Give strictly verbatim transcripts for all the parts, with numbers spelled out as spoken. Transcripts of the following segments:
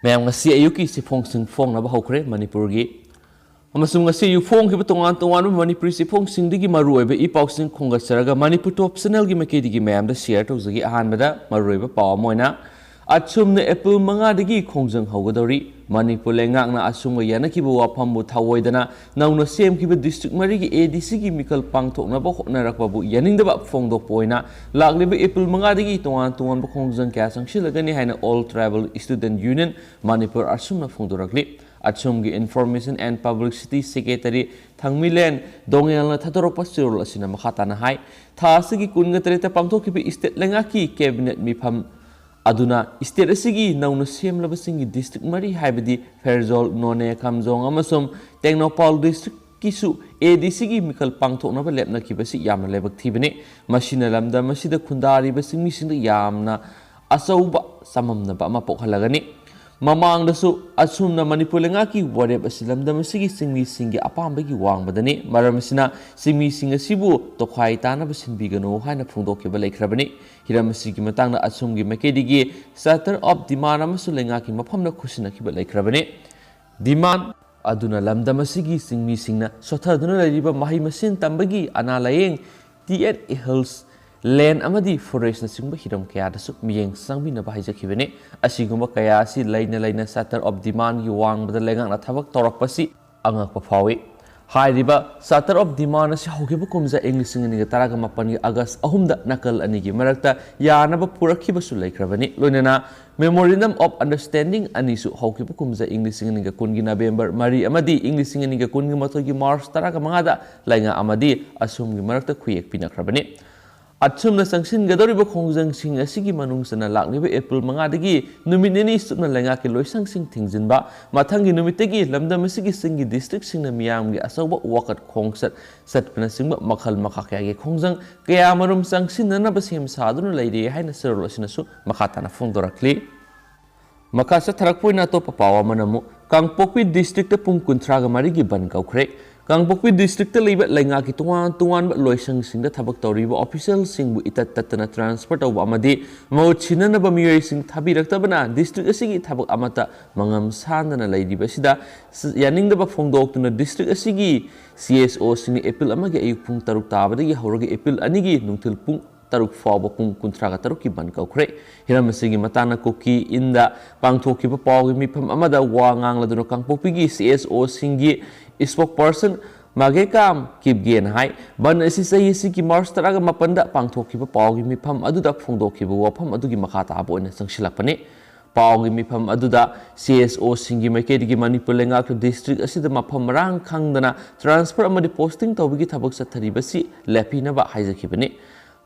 ꯃꯌꯥꯝ, ꯉꯁꯤ ꯑꯌꯨꯛꯀꯤ ꯆꯦꯐꯣꯡꯁꯤꯡ ꯐꯣꯡꯅꯕ ꯍꯧꯈ꯭ꯔꯦ ꯃꯅꯤꯄꯨꯔꯒꯤ꯫ ꯑꯃꯁꯨꯡ ꯉꯁꯤ ꯑꯌꯨꯛ ꯐꯣꯡꯈꯤꯕ ꯇꯣꯉꯥꯟ ꯇꯣꯉꯥꯟꯕ ꯃꯅꯤꯄꯨꯔꯤ ꯆꯦꯐꯣꯡꯁꯤꯡꯗꯒꯤ ꯃꯔꯨꯑꯣꯏꯕ ꯏ ꯄꯥꯎꯁꯤꯡ ꯈꯣꯝꯒꯠꯆꯔꯒ ꯃꯅꯤꯄꯨꯔ ꯇꯣꯞ ꯆꯦꯅꯦꯜꯒꯤ ꯃꯥꯏꯀꯩꯗꯒꯤ ꯃꯌꯥꯝꯗ ꯁꯤꯌꯔ ꯇꯧꯖꯒꯦ꯫ ꯑꯍꯥꯟꯕꯗ ꯃꯔꯨꯑꯣꯏꯕ ꯄꯥꯎ ꯑꯃ ꯑꯣꯏꯅ, ꯑꯁꯨꯝꯅ ꯑꯦꯄ꯭ꯔꯤꯜ ꯃꯉꯥꯗꯒꯤ ꯈꯣꯡꯖꯪ ꯍꯧꯒꯗꯧꯔꯤ꯫ ꯃꯅꯤꯄꯨꯔ ꯂꯩꯉꯥꯛꯅ ꯑꯁꯨꯝꯒ ꯌꯥꯅꯈꯤꯕ ꯋꯥꯐꯝꯕꯨ ꯊꯧꯑꯣꯏꯗꯅ ꯅꯧꯅ ꯁꯦꯝꯈꯤꯕ ꯗꯤꯁꯇ꯭ꯔꯤꯛ ꯃꯔꯤꯒꯤ ꯑꯦ ꯗꯤ ꯁꯤꯒꯤ ꯃꯤꯈꯜ ꯄꯥꯡꯊꯣꯛꯅꯕ ꯍꯣꯠꯅꯔꯛꯄꯕꯨ ꯌꯥꯅꯤꯡꯗꯕ ꯐꯣꯡꯗꯣꯛꯄ ꯑꯣꯏꯅ ꯂꯥꯛꯂꯤꯕ ꯑꯦꯄ꯭ꯔꯤꯜ ꯃꯉꯥꯗꯒꯤ ꯇꯣꯉꯥꯟ ꯇꯣꯉꯥꯟꯕ ꯈꯣꯡꯖꯪ ꯀꯌꯥ ꯆꯪꯁꯤꯜꯂꯒꯅꯤ ꯍꯥꯏꯅ All Tribal Student Union Manipur ꯑꯁꯨꯝꯅ ꯐꯣꯡꯗꯣꯔꯛꯂꯤ꯫ ꯑꯁꯨꯝꯒꯤ Information and Publicity Secretary ꯊꯥꯡꯃꯤꯂꯦꯟ ꯗꯣꯉꯦꯜꯅ ꯊꯥꯗꯣꯔꯛꯄ ꯆꯦꯔꯣꯜ ꯑꯁꯤꯅ ꯃꯈꯥ ꯇꯥꯅ ꯍꯥꯏ, ꯊꯥ ꯑꯁꯤꯒꯤ ꯀꯨꯟꯒ ꯇꯔꯦꯠꯇ ꯄꯥꯡꯊꯣꯛꯈꯤꯕ ꯏꯁꯇꯦꯠ ꯂꯩꯉꯥꯛꯀꯤ ꯀꯦꯕꯤꯅꯦꯠ ꯃꯤꯐꯝ ꯑꯗꯨꯅ ꯏꯁꯇꯦꯠ ꯑꯁꯤꯒꯤ ꯅꯧꯅ ꯁꯦꯝꯂꯕꯁꯤꯡꯒꯤ ꯗꯤꯁꯇ꯭ꯔꯤꯛ ꯃꯔꯤ, ꯍꯥꯏꯕꯗꯤ ꯐꯦꯔꯖꯣꯜ, ꯅꯣꯅꯦ, ꯈꯥꯝꯖꯣꯡ ꯑꯃꯁꯨꯡ ꯇꯦꯡꯅꯧꯄꯥꯜ ꯗꯤꯁꯇ꯭ꯔꯤꯛꯀꯤꯁꯨ ꯑꯦ ꯗꯤ ꯁꯤꯒꯤ ꯃꯤꯈꯜ ꯄꯥꯡꯊꯣꯛꯅꯕ ꯂꯦꯞꯅꯈꯤꯕꯁꯤ ꯌꯥꯝꯅ ꯂꯥꯏꯕꯛ ꯊꯤꯕꯅꯤ꯫ ꯃꯁꯤꯅ ꯂꯝꯗꯝ ꯑꯁꯤꯗ ꯈꯨꯟꯗꯥꯔꯤꯕꯁꯤꯡ ꯃꯤꯁꯤꯡꯗ ꯌꯥꯝꯅ ꯑꯆꯧꯕ ꯆꯃꯝꯅꯕ ꯑꯃ ꯄꯣꯛꯍꯜꯂꯒꯅꯤ꯫ ꯃꯃꯥꯡꯗꯁꯨ ꯑꯁꯨꯝꯅ ꯃꯅꯤꯄꯨꯔ ꯂꯩꯉꯥꯛꯀꯤ ꯋꯥꯔꯦꯞ ꯑꯁꯤ ꯂꯝꯗꯝ ꯑꯁꯤꯒꯤ ꯆꯤꯡꯃꯤꯁꯤꯡꯒꯤ ꯑꯄꯥꯝꯕꯒꯤ ꯋꯥꯡꯃꯗꯅꯤ꯫ ꯃꯔꯝ ꯑꯁꯤꯅ ꯆꯤꯡꯃꯤꯁꯤꯡ ꯑꯁꯤꯕꯨ ꯇꯣꯈꯥꯏ ꯇꯥꯅꯕ ꯁꯤꯟꯕꯤꯒꯅꯨ ꯍꯥꯏꯅ ꯐꯣꯡꯗꯣꯛꯈꯤꯕ ꯂꯩꯈ꯭ꯔꯕꯅꯤ꯫ ꯍꯤꯔꯝ ꯑꯁꯤꯒꯤ ꯃꯇꯥꯡꯗ ꯑꯁꯨꯝꯒꯤ ꯃꯥꯏꯀꯩꯗꯒꯤ Charter of Demand ꯑꯃꯁꯨ ꯂꯩꯉꯥꯛꯀꯤ ꯃꯐꯝꯗ ꯈꯨꯠꯁꯤꯟꯅꯈꯤꯕ ꯂꯩꯈ꯭ꯔꯕꯅꯤ꯫ Demand ꯑꯗꯨꯅ ꯂꯝꯗꯝ ꯑꯁꯤꯒꯤ ꯆꯤꯡꯃꯤꯁꯤꯡꯅ ꯁꯣꯠꯊꯗꯨꯅ ꯂꯩꯔꯤꯕ ꯃꯍꯩ ꯃꯁꯤꯡ ꯇꯝꯕꯒꯤ ꯑꯅꯥ ꯂꯥꯌꯦꯡ, ꯇꯤ ꯑꯦꯟ ꯍꯤꯜꯁ, ꯂꯦꯟ ꯑꯃꯗꯤ ꯐꯣꯔꯦꯁꯅꯆꯤꯡꯕ ꯍꯤꯔꯝ ꯀꯌꯥꯗꯁꯨ ꯃꯤꯠꯌꯦꯡ ꯆꯪꯕꯤꯅꯕ ꯍꯥꯏꯖꯈꯤꯕꯅꯤ꯫ ꯑꯁꯤꯒꯨꯝꯕ ꯀꯌꯥ ꯑꯁꯤ ꯂꯩꯅ ꯂꯩꯅ Charter of Demand ꯒꯤ ꯋꯥꯡꯃꯗ ꯂꯩꯉꯥꯛꯅ ꯊꯕꯛ ꯇꯧꯔꯛꯄꯁꯤ ꯑꯉꯛꯄ ꯐꯥꯎꯏ꯫ ꯍꯥꯏꯔꯤꯕ Charter of Demand ꯑꯁꯤ ꯍꯧꯈꯤꯕ ꯀꯨꯝꯖꯥ ꯏꯪ ꯂꯤꯁꯤꯡ ꯑꯅꯤꯒ ꯇꯔꯥꯃꯥꯄꯜꯒꯤ ꯑꯥꯒꯁ ꯑꯍꯨꯝꯗ ꯅꯥꯀꯜ ꯑꯅꯤꯒꯤ ꯃꯔꯛꯇ ꯌꯥꯅꯕ ꯄꯨꯔꯛꯈꯤꯕꯁꯨ ꯂꯩꯈ꯭ꯔꯕꯅꯤ꯫ ꯂꯣꯏꯅꯅ Memorandum of Understanding ꯑꯅꯤꯁꯨ ꯍꯧꯈꯤꯕ ꯀꯨꯝꯖꯥ ꯏꯪ ꯂꯤꯁꯤꯡ ꯑꯅꯤꯒ ꯀꯨꯟꯒꯤ ꯅꯕꯦꯝꯕꯔ ꯃꯔꯤ ꯑꯃꯗꯤ ꯏꯪ ꯂꯤꯁꯤꯡ ꯑꯅꯤꯒ ꯀꯨꯟꯒꯤ ꯃꯥꯊꯣꯏꯒꯤ ꯃꯥꯔꯆ ꯇꯔꯥꯃꯉꯥꯗ ꯂꯩꯉꯥꯛ ꯑꯃꯗꯤ ꯑꯁꯣꯝꯒꯤ ꯃꯔꯛꯇ ꯈꯨꯌꯦꯛ ꯄꯤꯅꯈ꯭ꯔꯕꯅꯤ꯫ ꯑꯁꯨꯝꯅ ꯆꯪꯁꯤꯟꯒꯗꯧꯔꯤꯕ ꯈꯣꯡꯖꯪꯁꯤꯡ ꯑꯁꯤꯒꯤ ꯃꯅꯨꯡ ꯆꯟꯅ ꯂꯥꯛꯂꯤꯕ ꯑꯦꯄ꯭ꯔꯤꯜ ꯃꯉꯥꯗꯒꯤ ꯅꯨꯃꯤꯠ ꯅꯤꯅꯤ ꯆꯨꯞꯅ ꯂꯩꯉꯥꯛꯀꯤ ꯂꯣꯏꯁꯪꯁꯤꯡ ꯊꯤꯡꯖꯤꯟꯕ, ꯃꯊꯪꯒꯤ ꯅꯨꯃꯤꯠꯇꯒꯤ ꯂꯝꯗꯝ ꯑꯁꯤꯒꯤ ꯆꯤꯡꯒꯤ ꯗꯤꯁꯇ꯭ꯔꯤꯛꯁꯤꯡꯅ ꯃꯤꯌꯥꯝꯒꯤ ꯑꯆꯧꯕ ꯋꯥꯀꯠ ꯈꯣꯡꯆꯠ ꯆꯠꯄꯅꯆꯤꯡꯕ ꯃꯈꯜ ꯃꯈꯥ ꯀꯌꯥꯒꯤ ꯈꯣꯡꯖꯪ ꯀꯌꯥꯃꯔꯨꯝ ꯆꯪꯁꯤꯟꯅꯅꯕ ꯁꯦꯝ ꯁꯥꯗꯨꯅ ꯂꯩꯔꯤ ꯍꯥꯏꯅ ꯆꯦꯔꯣꯜ ꯑꯁꯤꯅꯁꯨ ꯃꯈꯥ ꯇꯥꯅ ꯐꯣꯡꯗꯣꯔꯛꯂꯤ꯫ ꯃꯈꯥ ꯆꯠꯊꯔꯛꯄ ꯑꯣꯏꯅ ꯑꯇꯣꯞꯄ ꯄꯥꯎ ꯑꯃꯅ ꯑꯃꯨꯛ ꯀꯥꯡꯄꯣꯛꯄꯤ ꯗꯤꯁꯇ꯭ꯔꯤꯛꯇ ꯄꯨꯡ ꯀꯨꯟꯊ꯭ꯔꯥꯒ ꯃꯔꯤꯒꯤ ꯕꯟ ꯀꯧꯈ꯭ꯔꯦ꯫ ꯀꯥꯡꯄꯣꯛꯄꯤ ꯗꯤꯁꯇ꯭ꯔꯤꯛꯇ ꯂꯩꯕ ꯂꯩꯉꯥꯛꯀꯤ ꯇꯣꯉꯥꯟ ꯇꯣꯉꯥꯟꯕ ꯂꯣꯏꯁꯪꯁꯤꯡꯗ ꯊꯕꯛ ꯇꯧꯔꯤꯕ ꯑꯣꯐꯤꯁꯤꯌꯦꯜꯁꯤꯡꯕꯨ ꯏꯇꯠ ꯇꯠꯇꯅ ꯇ꯭ꯔꯥꯟꯁꯐꯔ ꯇꯧꯕ ꯑꯃꯗꯤ ꯃꯍꯨꯠ ꯁꯤꯟꯅꯅꯕ ꯃꯤꯑꯣꯏꯁꯤꯡ ꯊꯥꯕꯤꯔꯛꯇꯕꯅ ꯗꯤꯁꯇ꯭ꯔꯤꯛ ꯑꯁꯤꯒꯤ ꯊꯕꯛ ꯑꯃꯠꯇ ꯃꯉꯝ ꯁꯥꯟꯗꯅ ꯂꯩꯔꯤꯕ ꯑꯁꯤꯗ ꯌꯥꯅꯤꯡꯗꯕ ꯐꯣꯡꯗꯣꯛꯇꯨꯅ ꯗꯤꯁꯇ꯭ꯔꯤꯛ ꯑꯁꯤꯒꯤ ꯁꯤ ꯑꯦꯁ ꯑꯣꯁꯤꯡꯅ ꯑꯦꯄ꯭ꯔꯤꯜ ꯑꯃꯒꯤ ꯑꯌꯨꯛ ꯄꯨꯡ ꯇꯔꯨꯛ ꯇꯥꯕꯗꯒꯤ ꯍꯧꯔꯒ ꯑꯦꯄ꯭ꯔꯤꯜ ꯑꯅꯤꯒꯤ ꯅꯨꯡꯊꯤꯜ ꯄꯨꯡ ꯇꯔꯨꯛ ꯐꯥꯎꯕ ꯄꯨꯡ ꯀꯨꯟꯊ꯭ꯔꯥꯒ ꯇꯔꯨꯛꯀꯤ ꯕꯟ ꯀꯧꯈ꯭ꯔꯦ꯫ ꯍꯤꯔꯝ ꯑꯁꯤꯒꯤ ꯃꯇꯥꯡꯗ ꯀꯨꯀꯤ ꯏꯟꯗ ꯄꯥꯡꯊꯣꯛꯈꯤꯕ ꯄꯥꯎꯒꯤ ꯃꯤꯐꯝ ꯑꯃꯗ ꯋꯥ ꯉꯥꯡꯂꯗꯨꯅ ꯀꯥꯡꯄꯣꯛꯄꯤꯒꯤ ꯁꯤ ꯑꯦꯁ ꯑꯣꯁꯤꯡꯒꯤ ꯏꯁꯄꯣꯛꯄꯔꯁꯟ ꯃꯥꯒꯦꯀꯥꯝ ꯀꯤꯞꯒꯦꯅ ꯍꯥꯏ, ꯕꯟ ꯑꯁꯤ ꯆꯍꯤ ꯑꯁꯤꯒꯤ ꯃꯥꯔꯆ ꯇꯔꯥꯒ ꯃꯥꯄꯟꯗ ꯄꯥꯡꯊꯣꯛꯈꯤꯕ ꯄꯥꯎꯒꯤ ꯃꯤꯐꯝ ꯑꯗꯨꯗ ꯐꯣꯡꯗꯣꯛꯈꯤꯕ ꯋꯥꯐꯝ ꯑꯗꯨꯒꯤ ꯃꯈꯥ ꯇꯥꯕ ꯑꯣꯏꯅ ꯆꯪꯁꯤꯜꯂꯛꯄꯅꯤ꯫ ꯄꯥꯎꯒꯤ ꯃꯤꯐꯝ ꯑꯗꯨꯗ ꯁꯤ ꯑꯦꯁ ꯑꯣꯁꯤꯡꯒꯤ ꯃꯥꯏꯀꯩꯗꯒꯤ ꯃꯅꯤꯄꯨꯔ ꯂꯩꯉꯥꯛꯅ ꯗꯤꯁꯇ꯭ꯔꯤꯛ ꯑꯁꯤꯗ ꯃꯐꯝ ꯃꯔꯥꯡ ꯈꯪꯗꯅ ꯇ꯭ꯔꯥꯟꯁꯐꯔ ꯑꯃꯗꯤ ꯄꯣꯁꯇꯤꯡ ꯇꯧꯕꯒꯤ ꯊꯕꯛ ꯆꯠꯊꯔꯤꯕꯁꯤ ꯂꯦꯞꯄꯤꯅꯕ ꯍꯥꯏꯖꯈꯤꯕꯅꯤ꯫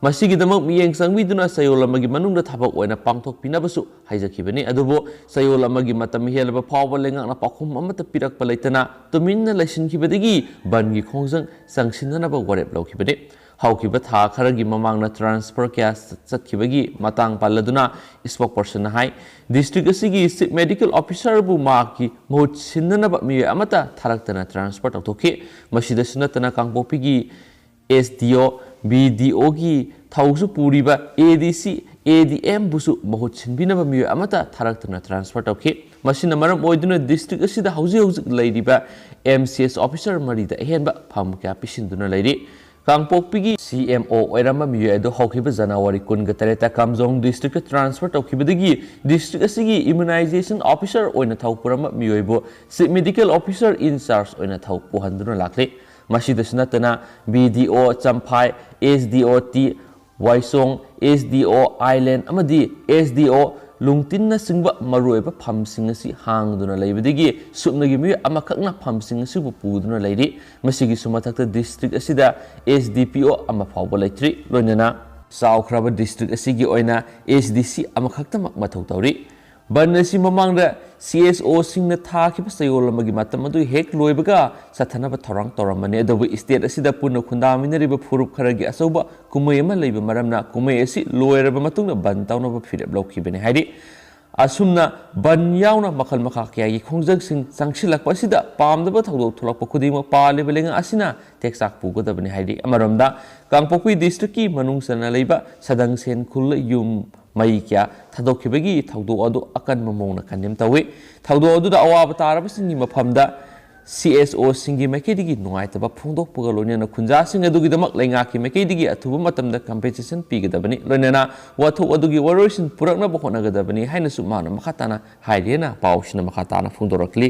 ꯃꯁꯤꯒꯤꯗꯃꯛ ꯃꯤꯠꯌꯦꯡ ꯆꯪꯕꯤꯗꯨꯅ ꯆꯌꯣꯜ ꯑꯃꯒꯤ ꯃꯅꯨꯡꯗ ꯊꯕꯛ ꯑꯣꯏꯅ ꯄꯥꯡꯊꯣꯛꯄꯤꯅꯕꯁꯨ ꯍꯥꯏꯖꯈꯤꯕꯅꯤ꯫ ꯑꯗꯨꯕꯨ ꯆꯌꯣꯜ ꯑꯃꯒꯤ ꯃꯇꯝ ꯍꯦꯜꯂꯕ ꯐꯥꯎꯕ ꯂꯩꯉꯥꯛꯅ ꯄꯥꯎꯈꯨꯝ ꯑꯃꯠꯇ ꯄꯤꯔꯛꯄ ꯂꯩꯇꯅ ꯇꯨꯃꯤꯟꯅ ꯂꯩꯁꯤꯟꯈꯤꯕꯗꯒꯤ ꯕꯟꯒꯤ ꯈꯣꯡꯖꯪ ꯆꯪꯁꯤꯟꯅꯅꯕ ꯋꯥꯔꯦꯞ ꯂꯧꯈꯤꯕꯅꯤ꯫ ꯍꯧꯈꯤꯕ ꯊꯥ ꯈꯔꯒꯤ ꯃꯃꯥꯡꯗ ꯇ꯭ꯔꯥꯟꯁꯐꯔ ꯀꯌꯥ ꯆꯠꯈꯤꯕꯒꯤ ꯃꯇꯥꯡ ꯄꯜꯂꯗꯨꯅ ꯏꯁꯄꯣꯛꯄꯔꯁꯟꯅ ꯍꯥꯏ, ꯗꯤꯁꯇ꯭ꯔꯤꯛ ꯑꯁꯤꯒꯤ ꯆꯤꯐ ꯃꯦꯗꯤꯀꯦꯜ ꯑꯣꯐꯤꯁꯔꯕꯨ ꯃꯍꯥꯛꯀꯤ ꯃꯍꯨꯠ ꯁꯤꯟꯅꯅꯕ ꯃꯤꯑꯣꯏ ꯑꯃꯠꯇ ꯊꯥꯔꯛꯇꯅ ꯇ꯭ꯔꯥꯟꯁꯐꯔ ꯇꯧꯊꯣꯛꯈꯤ꯫ ꯃꯁꯤꯗꯁꯨ ꯅꯠꯇꯅ ꯀꯥꯡꯄꯣꯛꯄꯤꯒꯤ ꯑꯦꯁ ꯗꯤ ꯑꯣ, ꯕꯤ ꯗꯤ ꯑꯣꯒꯤ ꯊꯧꯁꯨ ꯄꯨꯔꯤꯕ ꯑꯦ ꯗꯤ ꯁꯤ, ꯑꯦ ꯗꯤ ꯑꯦꯝꯕꯨꯁꯨ ꯃꯍꯨꯠ ꯁꯤꯟꯕꯤꯅꯕ ꯃꯤꯑꯣꯏ ꯑꯃꯠꯇ ꯊꯥꯔꯛꯇꯅ ꯇ꯭ꯔꯥꯟꯁꯐꯔ ꯇꯧꯈꯤ꯫ ꯃꯁꯤꯅ ꯃꯔꯝ ꯑꯣꯏꯗꯨꯅ ꯗꯤꯁꯇ꯭ꯔꯤꯛ ꯑꯁꯤꯗ ꯍꯧꯖꯤꯛ ꯍꯧꯖꯤꯛ ꯂꯩꯔꯤꯕ ꯑꯦꯝ ꯁꯤ ꯑꯦꯁ ꯑꯣꯐꯤꯁꯔ ꯃꯔꯤꯗ ꯑꯍꯦꯟꯕ ꯐꯝ ꯀꯌꯥ ꯄꯤꯁꯤꯟꯗꯨꯅ ꯂꯩꯔꯤ꯫ ꯀꯥꯡꯄꯣꯛꯄꯤꯒꯤ ꯁꯤ ꯑꯦꯝ ꯑꯣ ꯑꯣꯏꯔꯝꯕ ꯃꯤꯑꯣꯏ ꯑꯗꯨ ꯍꯧꯈꯤꯕ ꯖꯅꯋꯥꯔꯤ ꯀꯨꯟꯒ ꯇꯔꯦꯠꯇ ꯀꯥꯝꯖꯣꯡ ꯗꯤꯁꯇ꯭ꯔꯤꯛꯇ ꯇ꯭ꯔꯥꯟꯁꯐꯔ ꯇꯧꯈꯤꯕꯗꯒꯤ ꯗꯤꯁꯇ꯭ꯔꯤꯛ ꯑꯁꯤꯒꯤ ꯏꯃ꯭ꯌꯨꯅꯥꯏꯖꯦꯁꯟ ꯑꯣꯐꯤꯁꯔ ꯑꯣꯏꯅ ꯊꯧ ꯄꯨꯔꯝꯕ ꯃꯤꯑꯣꯏꯕꯨ ꯆꯤꯐ ꯃꯦꯗꯤꯀꯦꯜ ꯑꯣꯐꯤꯁꯔ ꯏꯟ ꯆꯥꯔꯖ ꯑꯣꯏꯅ ꯊꯧ ꯄꯨꯍꯟꯗꯨꯅ ꯂꯥꯛꯂꯤ꯫ ꯃꯁꯤꯗꯁꯨ ꯅꯠꯇꯅ ꯕꯤ ꯗꯤ ꯑꯣ Champhai, S D O T ꯋꯥꯏꯁꯣꯡ, S D ꯑꯣ ꯑꯥꯏꯂꯦꯟ ꯑꯃꯗꯤ ꯑꯦꯁ ꯗꯤ ꯑꯣ ꯂꯨꯡꯇꯤꯟꯅꯆꯤꯡꯕ ꯃꯔꯨꯑꯣꯏꯕ ꯐꯝꯁꯤꯡ ꯑꯁꯤ ꯍꯥꯡꯗꯨꯅ ꯂꯩꯕꯗꯒꯤ ꯁꯨꯞꯅꯒꯤ ꯃꯤꯑꯣꯏ ꯑꯃꯈꯛꯅ ꯐꯝꯁꯤꯡ ꯑꯁꯤꯕꯨ ꯄꯨꯗꯨꯅ ꯂꯩꯔꯤ꯫ ꯃꯁꯤꯒꯤꯁꯨ ꯃꯊꯛꯇ ꯗꯤꯁꯇ꯭ꯔꯤꯛ ꯑꯁꯤꯗ ꯑꯦꯁ ꯗꯤ ꯄꯤ ꯑꯣ ꯑꯃ ꯐꯥꯎꯕ ꯂꯩꯇ꯭ꯔꯤ꯫ ꯂꯣꯏꯅꯅ ꯆꯥꯎꯈ꯭ꯔꯕ ꯗꯤꯁꯇ꯭ꯔꯤꯛ ꯑꯁꯤꯒꯤ ꯑꯣꯏꯅ ꯑꯦꯁ ꯗꯤ ꯁꯤ ꯑꯃꯈꯛꯇꯃꯛ ꯃꯊꯧ ꯇꯧꯔꯤ꯫ ꯕꯟ ꯑꯁꯤ ꯃꯃꯥꯡꯗ ꯁꯤ ꯑꯦꯁ ꯑꯣꯁꯤꯡꯅ ꯊꯥꯈꯤꯕ ꯆꯌꯣꯜ ꯑꯃꯒꯤ ꯃꯇꯝ ꯑꯗꯨ ꯍꯦꯛ ꯂꯣꯏꯕꯒ ꯆꯠꯊꯅꯕ ꯊꯧꯔꯥꯡ ꯇꯧꯔꯝꯕꯅꯤ꯫ ꯑꯗꯨꯕꯨ ꯁ꯭ꯇꯦꯠ ꯑꯁꯤꯗ ꯄꯨꯟꯅ ꯈꯨꯟꯗꯥꯃꯤꯟꯅꯔꯤꯕ ꯐꯨꯔꯨꯞ ꯈꯔꯒꯤ ꯑꯆꯧꯕ ꯀꯨꯝꯍꯩ ꯑꯃ ꯂꯩꯕ ꯃꯔꯝꯅ ꯀꯨꯝꯍꯩ ꯑꯁꯤ ꯂꯣꯏꯔꯕ ꯃꯇꯨꯡꯗ ꯕꯟ ꯇꯧꯅꯕ ꯐꯤꯔꯦꯞ ꯂꯧꯈꯤꯕꯅꯤ ꯍꯥꯏꯔꯤ꯫ ꯑꯁꯨꯝꯅ ꯕꯟ ꯌꯥꯎꯅ ꯃꯈꯜ ꯃꯈꯥ ꯀꯌꯥꯒꯤ ꯈꯣꯡꯖꯪꯁꯤꯡ ꯆꯪꯁꯤꯜꯂꯛꯄ ꯑꯁꯤꯗ ꯄꯥꯝꯗꯕ ꯊꯧꯗꯣꯛ ꯊꯣꯛꯂꯛꯄ ꯈꯨꯗꯤꯡꯃꯛ ꯄꯥꯜꯂꯤꯕ ꯂꯩꯉꯥꯛ ꯑꯁꯤꯅ ꯇꯦꯛꯆꯥꯛ ꯄꯨꯒꯗꯕꯅꯤ ꯍꯥꯏꯔꯤ꯫ ꯑꯃꯔꯣꯝꯗ, ꯀꯥꯡꯄꯣꯛꯄꯤ ꯗꯤꯁꯇ꯭ꯔꯤꯛꯀꯤ ꯃꯅꯨꯡ ꯆꯟꯅ ꯂꯩꯕ ꯁꯗꯪꯁꯦꯟ ꯈꯨꯜ ꯌꯨꯝ ꯃꯩ ꯀꯌꯥ ꯊꯥꯗꯣꯛꯈꯤꯕꯒꯤ ꯊꯧꯗꯣꯛ ꯑꯗꯨ ꯑꯀꯟꯕ ꯃꯑꯣꯡꯗ ꯀꯟꯗꯦꯝ ꯇꯧꯏ꯫ ꯊꯧꯗꯣꯛ ꯑꯗꯨꯗ ꯑꯋꯥꯕ ꯇꯥꯔꯕꯁꯤꯡꯒꯤ ꯃꯐꯝꯗ ꯁꯤ ꯑꯦꯁ ꯑꯣꯁꯤꯡꯒꯤ ꯃꯥꯏꯀꯩꯗꯒꯤ ꯅꯨꯡꯉꯥꯏꯇꯕ ꯐꯣꯡꯗꯣꯛꯄꯒ ꯂꯣꯏꯅꯅ ꯈꯨꯟꯖꯥꯁꯤꯡ ꯑꯗꯨꯒꯤꯗꯃꯛ ꯂꯩꯉꯥꯛꯀꯤ ꯃꯥꯏꯀꯩꯗꯒꯤ ꯑꯊꯨꯕ ꯃꯇꯝꯗ ꯀꯝꯄꯦꯟꯁꯦꯁꯟ ꯄꯤꯒꯗꯕꯅꯤ, ꯂꯣꯏꯅꯅ ꯋꯥꯊꯣꯛ ꯑꯗꯨꯒꯤ ꯋꯥꯔꯣꯏꯁꯤꯟ ꯄꯨꯔꯛꯅꯕ ꯍꯣꯠꯅꯒꯗꯕꯅꯤ ꯍꯥꯏꯅꯁꯨ ꯃꯥꯅ ꯃꯈꯥ ꯇꯥꯅ ꯍꯥꯏꯔꯤ ꯍꯥꯏꯅ ꯄꯥꯎꯁꯤꯅ ꯃꯈꯥ ꯇꯥꯅ ꯐꯣꯡꯗꯣꯔꯛꯂꯤ꯫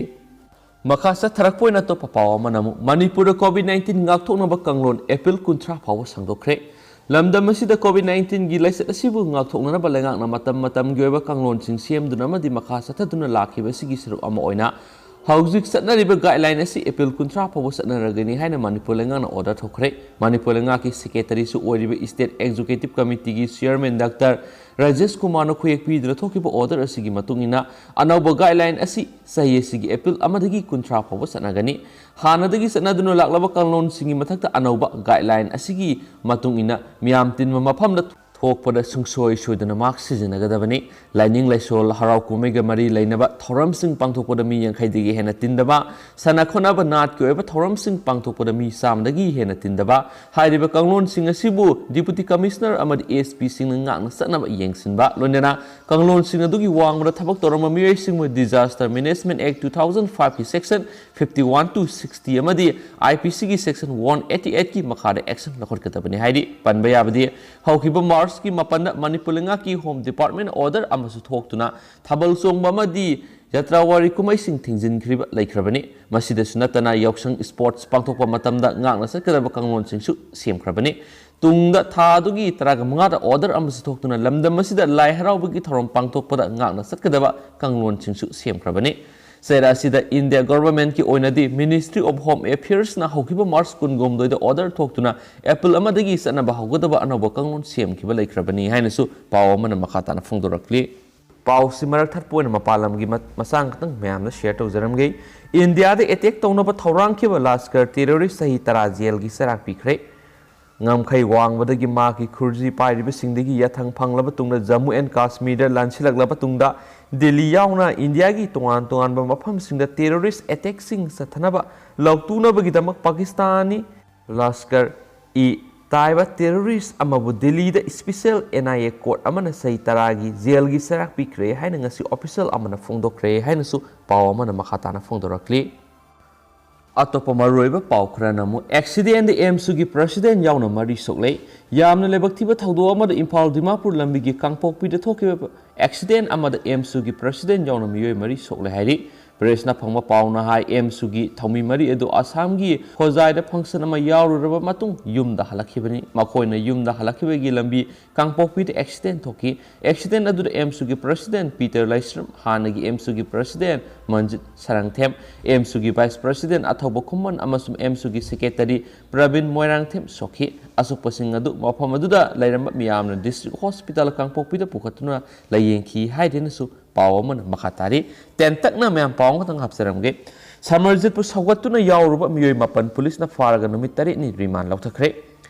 ꯃꯈꯥ ꯆꯠꯊꯔꯛꯄ ꯑꯣꯏꯅ ꯑꯇꯣꯞꯄ ꯄꯥꯎ ꯑꯃꯅ ꯑꯃꯨꯛ ꯃꯅꯤꯄꯨꯔꯗ ꯀꯣꯚꯤꯗ ꯅꯥꯏꯟꯇꯤꯟ ꯉꯥꯛꯊꯣꯛꯅꯕ ꯀꯥꯡꯂꯣꯟ ꯑꯦꯄ꯭ꯔꯤꯜ ꯀꯨꯟꯊ꯭ꯔꯥ ꯐꯥꯎꯕ ꯁꯥꯡꯗꯣꯛꯈ꯭ꯔꯦ꯫ ꯂꯝꯗꯝ ꯑꯁꯤꯗ ꯀꯣꯚꯤꯗ ꯅꯥꯏꯟꯇꯤꯟꯒꯤ ꯂꯥꯏꯆꯠ ꯑꯁꯤꯕꯨ ꯉꯥꯛꯊꯣꯛꯅꯅꯕ ꯂꯩꯉꯥꯛꯅ ꯃꯇꯝ ꯃꯇꯝꯒꯤ ꯑꯣꯏꯕ ꯀꯥꯡꯂꯣꯟꯁꯤꯡ ꯁꯦꯝꯗꯨꯅ ꯑꯃꯗꯤ ꯃꯈꯥ ꯆꯠꯊꯗꯨꯅ ꯂꯥꯛꯈꯤꯕ ꯑꯁꯤꯒꯤ ꯁꯔꯨꯛ ꯑꯃ ꯑꯣꯏꯅ ꯍꯧꯖꯤꯛ ꯆꯠꯅꯔꯤꯕ ꯒꯥꯏꯗꯂꯥꯏꯟ ꯑꯁꯤ ꯑꯦꯄ꯭ꯔꯤꯜ ꯀꯨꯟꯊ꯭ꯔꯥ ꯐꯥꯎꯕ ꯆꯠꯅꯔꯒꯅꯤ ꯍꯥꯏꯅ ꯃꯅꯤꯄꯨꯔ ꯂꯩꯉꯥꯛꯅ ꯑꯣꯔꯗꯔ ꯊꯣꯛꯈ꯭ꯔꯦ꯫ ꯃꯅꯤꯄꯨꯔ ꯂꯩꯉꯥꯛꯀꯤ ꯁꯦꯀ꯭ꯔꯦꯇꯔꯤꯁꯨ ꯑꯣꯏꯔꯤꯕ ꯁ꯭ꯇꯦꯠ ꯑꯦꯛꯖꯤꯀ꯭ꯌꯨꯇꯤꯚ ꯀꯃꯤꯇꯤꯒꯤ ꯆꯤꯌꯔꯃꯦꯟ ꯗꯥꯛꯇꯔ ꯔꯥꯖꯦꯁ ꯀꯨꯃꯥꯔꯅ ꯈꯨꯌꯦꯛ ꯄꯤꯗꯨꯅ ꯊꯣꯛꯈꯤꯕ ꯑꯣꯔꯗꯔ ꯑꯁꯤꯒꯤ ꯃꯇꯨꯡ ꯏꯟꯅ ꯑꯅꯧꯕ ꯒꯥꯏꯗꯂꯥꯏꯟ ꯑꯁꯤ ꯆꯍꯤ ꯑꯁꯤꯒꯤ ꯑꯦꯄ꯭ꯔꯤꯜ ꯑꯃꯗꯒꯤ ꯀꯨꯟꯊ꯭ꯔꯥ ꯐꯥꯎꯕ ꯆꯠꯅꯒꯅꯤ꯫ ꯍꯥꯟꯅꯗꯒꯤ ꯆꯠꯅꯗꯨꯅ ꯂꯥꯛꯂꯕ ꯀꯥꯡꯂꯣꯟꯁꯤꯡꯒꯤ ꯃꯊꯛꯇ ꯑꯅꯧꯕ ꯒꯥꯏꯗꯂꯥꯏꯟ ꯑꯁꯤꯒꯤ ꯃꯇꯨꯡ ꯏꯟꯅ ꯃꯤꯌꯥꯝ ꯇꯤꯟꯕ ꯃꯐꯝꯗ ꯊꯣꯛꯄꯗ ꯁꯨꯡꯁꯣꯏ ꯁꯣꯏꯗꯅ ꯃꯥꯛꯁ ꯁꯤꯖꯤꯟꯅꯒꯗꯕꯅꯤ꯫ ꯂꯥꯏꯅꯤꯡ ꯂꯥꯏꯁꯣꯜ, ꯍꯔꯥꯎ ꯀꯨꯝꯍꯩꯒ ꯃꯔꯤ ꯂꯩꯅꯕ ꯊꯧꯔꯝꯁꯤꯡ ꯄꯥꯡꯊꯣꯛꯄꯗ ꯃꯤ ꯌꯥꯡꯈꯩꯗꯒꯤ ꯍꯦꯟꯅ ꯇꯤꯟꯗꯕ, ꯁꯥꯟꯅ ꯈꯣꯠꯅꯕ, ꯅꯥꯠꯀꯤ ꯑꯣꯏꯕ ꯊꯧꯔꯝꯁꯤꯡ ꯄꯥꯡꯊꯣꯛꯄꯗ ꯃꯤ ꯆꯥꯝꯃꯗꯒꯤ ꯍꯦꯟꯅ ꯇꯤꯟꯗꯕ꯫ ꯍꯥꯏꯔꯤꯕ ꯀꯥꯡꯂꯣꯟꯁꯤꯡ ꯑꯁꯤꯕꯨ ꯗꯤꯄꯨꯇꯤ ꯀꯃꯤꯁꯅꯔ ꯑꯃꯗꯤ ꯑꯦꯁ ꯄꯤꯁꯤꯡꯅ ꯉꯥꯛꯅ ꯆꯠꯅꯕ ꯌꯦꯡꯁꯤꯟꯕ, ꯂꯣꯏꯅꯅ ꯀꯥꯡꯂꯣꯟꯁꯤꯡ ꯑꯗꯨꯒꯤ ꯋꯥꯡꯃꯗ ꯊꯕꯛ ꯇꯧꯔꯝꯕ ꯃꯤꯑꯣꯏꯁꯤꯡꯕꯨ Disaster Management Act two thousand five ꯀꯤ section fifty one to sixty ꯑꯃꯗꯤ I P C ꯒꯤ section one eighty eight ꯀꯤ ꯃꯈꯥꯗ action ꯂꯧꯈꯠꯀꯗꯕꯅꯤ ꯍꯥꯏꯔꯤ꯫ ꯄꯟꯕ ꯌꯥꯕꯗꯤ, ꯍꯧꯈꯤꯕ ꯃꯥꯔꯆꯀꯤ ꯃꯥꯄꯟꯗ ꯃꯅꯤꯄꯨꯔ ꯂꯩꯉꯥꯛꯀꯤ ꯍꯣꯝ ꯗꯤꯄꯥꯔꯠꯃꯦꯟ ꯑꯣꯔꯗꯔ ꯑꯃꯁꯨ ꯊꯣꯛꯇꯨꯅ ꯊꯥꯕꯜ ꯆꯣꯡꯕ ꯑꯃꯗꯤ ꯖꯇ꯭ꯔꯥ ꯋꯥꯔꯤ ꯀꯨꯝꯍꯩꯁꯤꯡ ꯊꯤꯡꯖꯤꯟꯈ꯭ꯔꯤꯕ ꯂꯩꯈ꯭ꯔꯕꯅꯤ꯫ ꯃꯁꯤꯗꯁꯨ ꯅꯠꯇꯅ ꯌꯥꯎꯁꯪ ꯁ꯭ꯄꯣꯔꯠꯁ ꯄꯥꯡꯊꯣꯛꯄ ꯃꯇꯝꯗ ꯉꯥꯛꯅ ꯆꯠꯀꯗꯕ ꯀꯥꯡꯂꯣꯟꯁꯤꯡꯁꯨ ꯁꯦꯝꯈ꯭ꯔꯕꯅꯤ꯫ ꯇꯨꯡꯗ ꯊꯥ ꯑꯗꯨꯒꯤ ꯇꯔꯥꯃꯉꯥꯗ ꯑꯣꯔꯗꯔ ꯑꯃꯁꯨ ꯊꯣꯛꯇꯨꯅ ꯂꯝꯗꯝ ꯑꯁꯤꯗ ꯂꯥꯏ ꯍꯔꯥꯎꯕꯒꯤ ꯊꯧꯔꯝ ꯄꯥꯡꯊꯣꯛꯄꯗ ꯉꯥꯛꯅ ꯆꯠꯀꯗꯕ ꯀꯥꯡꯂꯣꯟꯁꯤꯡꯁꯨ ꯁꯦꯝꯈ꯭ꯔꯕꯅꯤ꯫ ꯆꯩꯔꯥ ꯑꯁꯤꯗ ꯏꯟꯗꯤꯌꯥ ꯒꯣꯚꯔꯟꯃꯦꯟꯠꯀꯤ ꯑꯣꯏꯅꯗꯤ Ministry of Home Affairsꯅ ꯍꯧꯈꯤꯕ ꯃꯥꯔꯆ ꯀꯨꯟꯍꯨꯝꯗꯣꯏꯗ ꯑꯣꯔꯗꯔ ꯊꯣꯛꯇꯨꯅ ꯑꯦꯄ꯭ꯔꯤꯜ ꯑꯃꯗꯒꯤ ꯆꯠꯅꯕ ꯍꯧꯒꯗꯕ ꯑꯅꯧꯕ ꯀꯥꯡꯂꯣꯟ ꯁꯦꯝꯈꯤꯕ ꯂꯩꯈ꯭ꯔꯕꯅꯤ ꯍꯥꯏꯅꯁꯨ ꯄꯥꯎ ꯑꯃꯅ ꯃꯈꯥ ꯇꯥꯅ ꯐꯣꯡꯗꯣꯔꯛꯂꯤ꯫ ꯄꯥꯎꯁꯤ ꯃꯔꯛ ꯊꯠꯄ ꯑꯣꯏꯅ ꯃꯄꯥꯟ ꯂꯝꯒꯤ ꯃ-, ꯃꯆꯥꯡ ꯈꯛꯇꯪ ꯃꯌꯥꯝꯗ ꯁꯤꯌꯔ ꯇꯧꯖꯔꯝꯒꯦ꯫ ꯏꯟꯗꯤꯌꯥꯗ ꯑꯦꯇꯦꯛ ꯇꯧꯅꯕ ꯊꯧꯔꯥꯡꯈꯤꯕ ꯂꯥꯁꯀꯔ ꯇꯦꯔꯣꯔꯤꯁ ꯆꯍꯤ ꯇꯔꯥ ꯖꯦꯜꯒꯤ ꯆꯩꯔꯥꯛ ꯄꯤꯈ꯭ꯔꯦ꯫ ꯉꯝꯈꯩ ꯋꯥꯡꯕꯗꯒꯤ ꯃꯍꯥꯛꯀꯤ ꯈꯨꯔꯖꯤ ꯄꯥꯏꯔꯤꯕꯁꯤꯡꯗꯒꯤ ꯌꯥꯊꯪ ꯐꯪꯂꯕ ꯇꯨꯡꯗ ꯖꯝꯃꯨ ꯑꯦꯟ ꯀꯥꯁꯃꯤꯔꯗ ꯂꯥꯟꯁꯤꯜꯂꯛꯂꯕ ꯇꯨꯡꯗ ꯗꯤꯜꯂꯤ ꯌꯥꯎꯅ ꯏꯟꯗꯤꯌꯥꯒꯤ ꯇꯣꯉꯥꯟ ꯇꯣꯉꯥꯟꯕ ꯃꯐꯝꯁꯤꯡꯗ ꯇꯦꯔꯣꯔꯤꯁ ꯑꯦꯇꯦꯛꯁꯤꯡ ꯆꯠꯊꯅꯕ ꯂꯧꯇꯨꯅꯕꯒꯤꯗꯃꯛ ꯄꯥꯀꯤꯁꯇꯥꯅꯤ ꯂꯁꯀꯔ ꯏ ꯇꯥꯏꯕ ꯇꯦꯔꯣꯔꯤꯁ ꯑꯃꯕꯨ ꯗꯤꯜꯂꯤꯗ special N I A court ꯑꯃꯅ ꯆꯍꯤ ꯇꯔꯥꯒꯤ ꯖꯦꯜꯒꯤ ꯆꯩꯔꯥꯛ ꯄꯤꯈ꯭ꯔꯦ ꯍꯥꯏꯅ ꯉꯁꯤ ꯑꯣꯐꯤꯁꯤꯌꯦꯜ ꯑꯃꯅ ꯐꯣꯡꯗꯣꯛꯈ꯭ꯔꯦ ꯍꯥꯏꯅꯁꯨ ꯄꯥꯎ ꯑꯃꯅ ꯃꯈꯥ ꯇꯥꯅ ꯐꯣꯡꯗꯣꯔꯛꯂꯤ꯫ ꯑꯇꯣꯞꯄ ꯃꯔꯨꯑꯣꯏꯕ ꯄꯥꯎ ꯈꯔꯅ ꯑꯃꯨꯛ ꯑꯦꯛꯁꯤꯗꯦꯟꯗ ꯑꯦꯝꯁꯨꯒꯤ ꯄ꯭ꯔꯁꯤꯗꯦꯟ ꯌꯥꯎꯅ ꯃꯔꯤ ꯁꯣꯛꯂꯦ꯫ ꯌꯥꯝꯅ ꯂꯥꯏꯕꯛ ꯊꯤꯕ ꯊꯧꯗꯣꯛ ꯑꯃꯗ ꯏꯝꯐꯥꯜ ꯗꯤꯃꯥꯄꯨꯔ ꯂꯝꯕꯤꯒꯤ ꯀꯥꯡꯄꯣꯛꯄꯤꯗ ꯊꯣꯛꯈꯤꯕ ꯑꯦꯛꯁꯤꯗꯦꯟ ꯑꯃꯗ ꯑꯦꯝꯁꯨꯒꯤ ꯄ꯭ꯔꯁꯤꯗꯦꯟ ꯌꯥꯎꯅ ꯃꯤꯑꯣꯏ ꯃꯔꯤ ꯁꯣꯛꯂꯦ ꯍꯥꯏꯔꯤ꯫ ꯄ꯭ꯔꯦꯁꯅ ꯐꯪꯕ ꯄꯥꯎꯅ ꯍꯥꯏ, ꯑꯦꯝꯁꯨꯒꯤ ꯊꯧꯃꯤ ꯃꯔꯤ ꯑꯗꯨ ꯑꯁꯥꯝꯒꯤ ꯍꯣꯖꯥꯏꯗ ꯐꯪꯁꯟ ꯑꯃ ꯌꯥꯎꯔꯨꯔꯕ ꯃꯇꯨꯡ ꯌꯨꯝꯗ ꯍꯜꯂꯛꯈꯤꯕꯅꯤ꯫ ꯃꯈꯣꯏꯅ ꯌꯨꯝꯗ ꯍꯜꯂꯛꯈꯤꯕꯒꯤ ꯂꯝꯕꯤ ꯀꯥꯡꯄꯣꯛꯄꯤꯗ ꯑꯦꯛꯁꯤꯗꯦꯟ ꯊꯣꯛꯈꯤ꯫ ꯑꯦꯛꯁꯤꯗꯦꯟ ꯑꯗꯨꯗ ꯑꯦꯝꯁꯨꯒꯤ ꯄ꯭ꯔꯁꯤꯗꯦꯟ ꯄꯤꯇꯔ ꯂꯥꯏꯁ꯭ꯔꯝ, ꯍꯥꯟꯅꯒꯤ ꯑꯦꯝꯁꯨꯒꯤ ꯄ꯭ꯔꯁꯤꯗꯦꯟ ꯃꯟꯖꯤꯠ ꯁꯔꯪꯊꯦꯝ, ꯑꯦꯝꯁꯨꯒꯤ ꯚꯥꯏꯁ ꯄ꯭ꯔꯁꯤꯗꯦꯟ ꯑꯊꯧꯕ ꯈꯨꯃꯟ ꯑꯃꯁꯨꯡ ꯑꯦꯝꯁꯨꯒꯤ ꯁꯦꯀ꯭ꯔꯦꯇꯔꯤ ꯄ꯭ꯔꯕꯤꯟ ꯃꯣꯏꯔꯥꯡꯊꯦꯝ ꯁꯣꯛꯈꯤ꯫ ꯑꯁꯣꯛꯄꯁꯤꯡ ꯑꯗꯨ ꯃꯐꯝ ꯑꯗꯨꯗ ꯂꯩꯔꯝꯕ ꯃꯤꯌꯥꯝꯅ ꯗꯤꯁꯇ꯭ꯔꯤꯛ ꯍꯣꯁꯄꯤꯇꯥꯜ ꯀꯥꯡꯄꯣꯛꯄꯤꯗ ꯄꯨꯈꯠꯇꯨꯅ ꯂꯥꯌꯦꯡꯈꯤ ꯍꯥꯏꯗꯨꯅꯁꯨ ꯄꯥꯎ ꯑꯃꯅ ꯃꯈꯥ ꯇꯥꯔꯤ꯫ ꯇꯦꯟꯇꯛꯅ ꯃꯌꯥꯝ ꯄꯥꯎ ꯑꯃꯈꯛꯇꯪ ꯍꯥꯞꯆꯔꯝꯒꯦ꯫ ꯁꯃꯔꯖꯤꯠꯄꯨ ꯁꯧꯒꯠꯇꯨꯅ ꯌꯥꯎꯔꯨꯕ ꯃꯤꯑꯣꯏ ꯃꯥꯄꯟ ꯄꯨꯂꯤꯁꯅ ꯐꯥꯔꯒ ꯅꯨꯃꯤꯠ ꯇꯔꯦꯠꯅꯤ ꯔꯤꯃꯥꯟ ꯂꯧꯊꯈ꯭ꯔꯦ꯫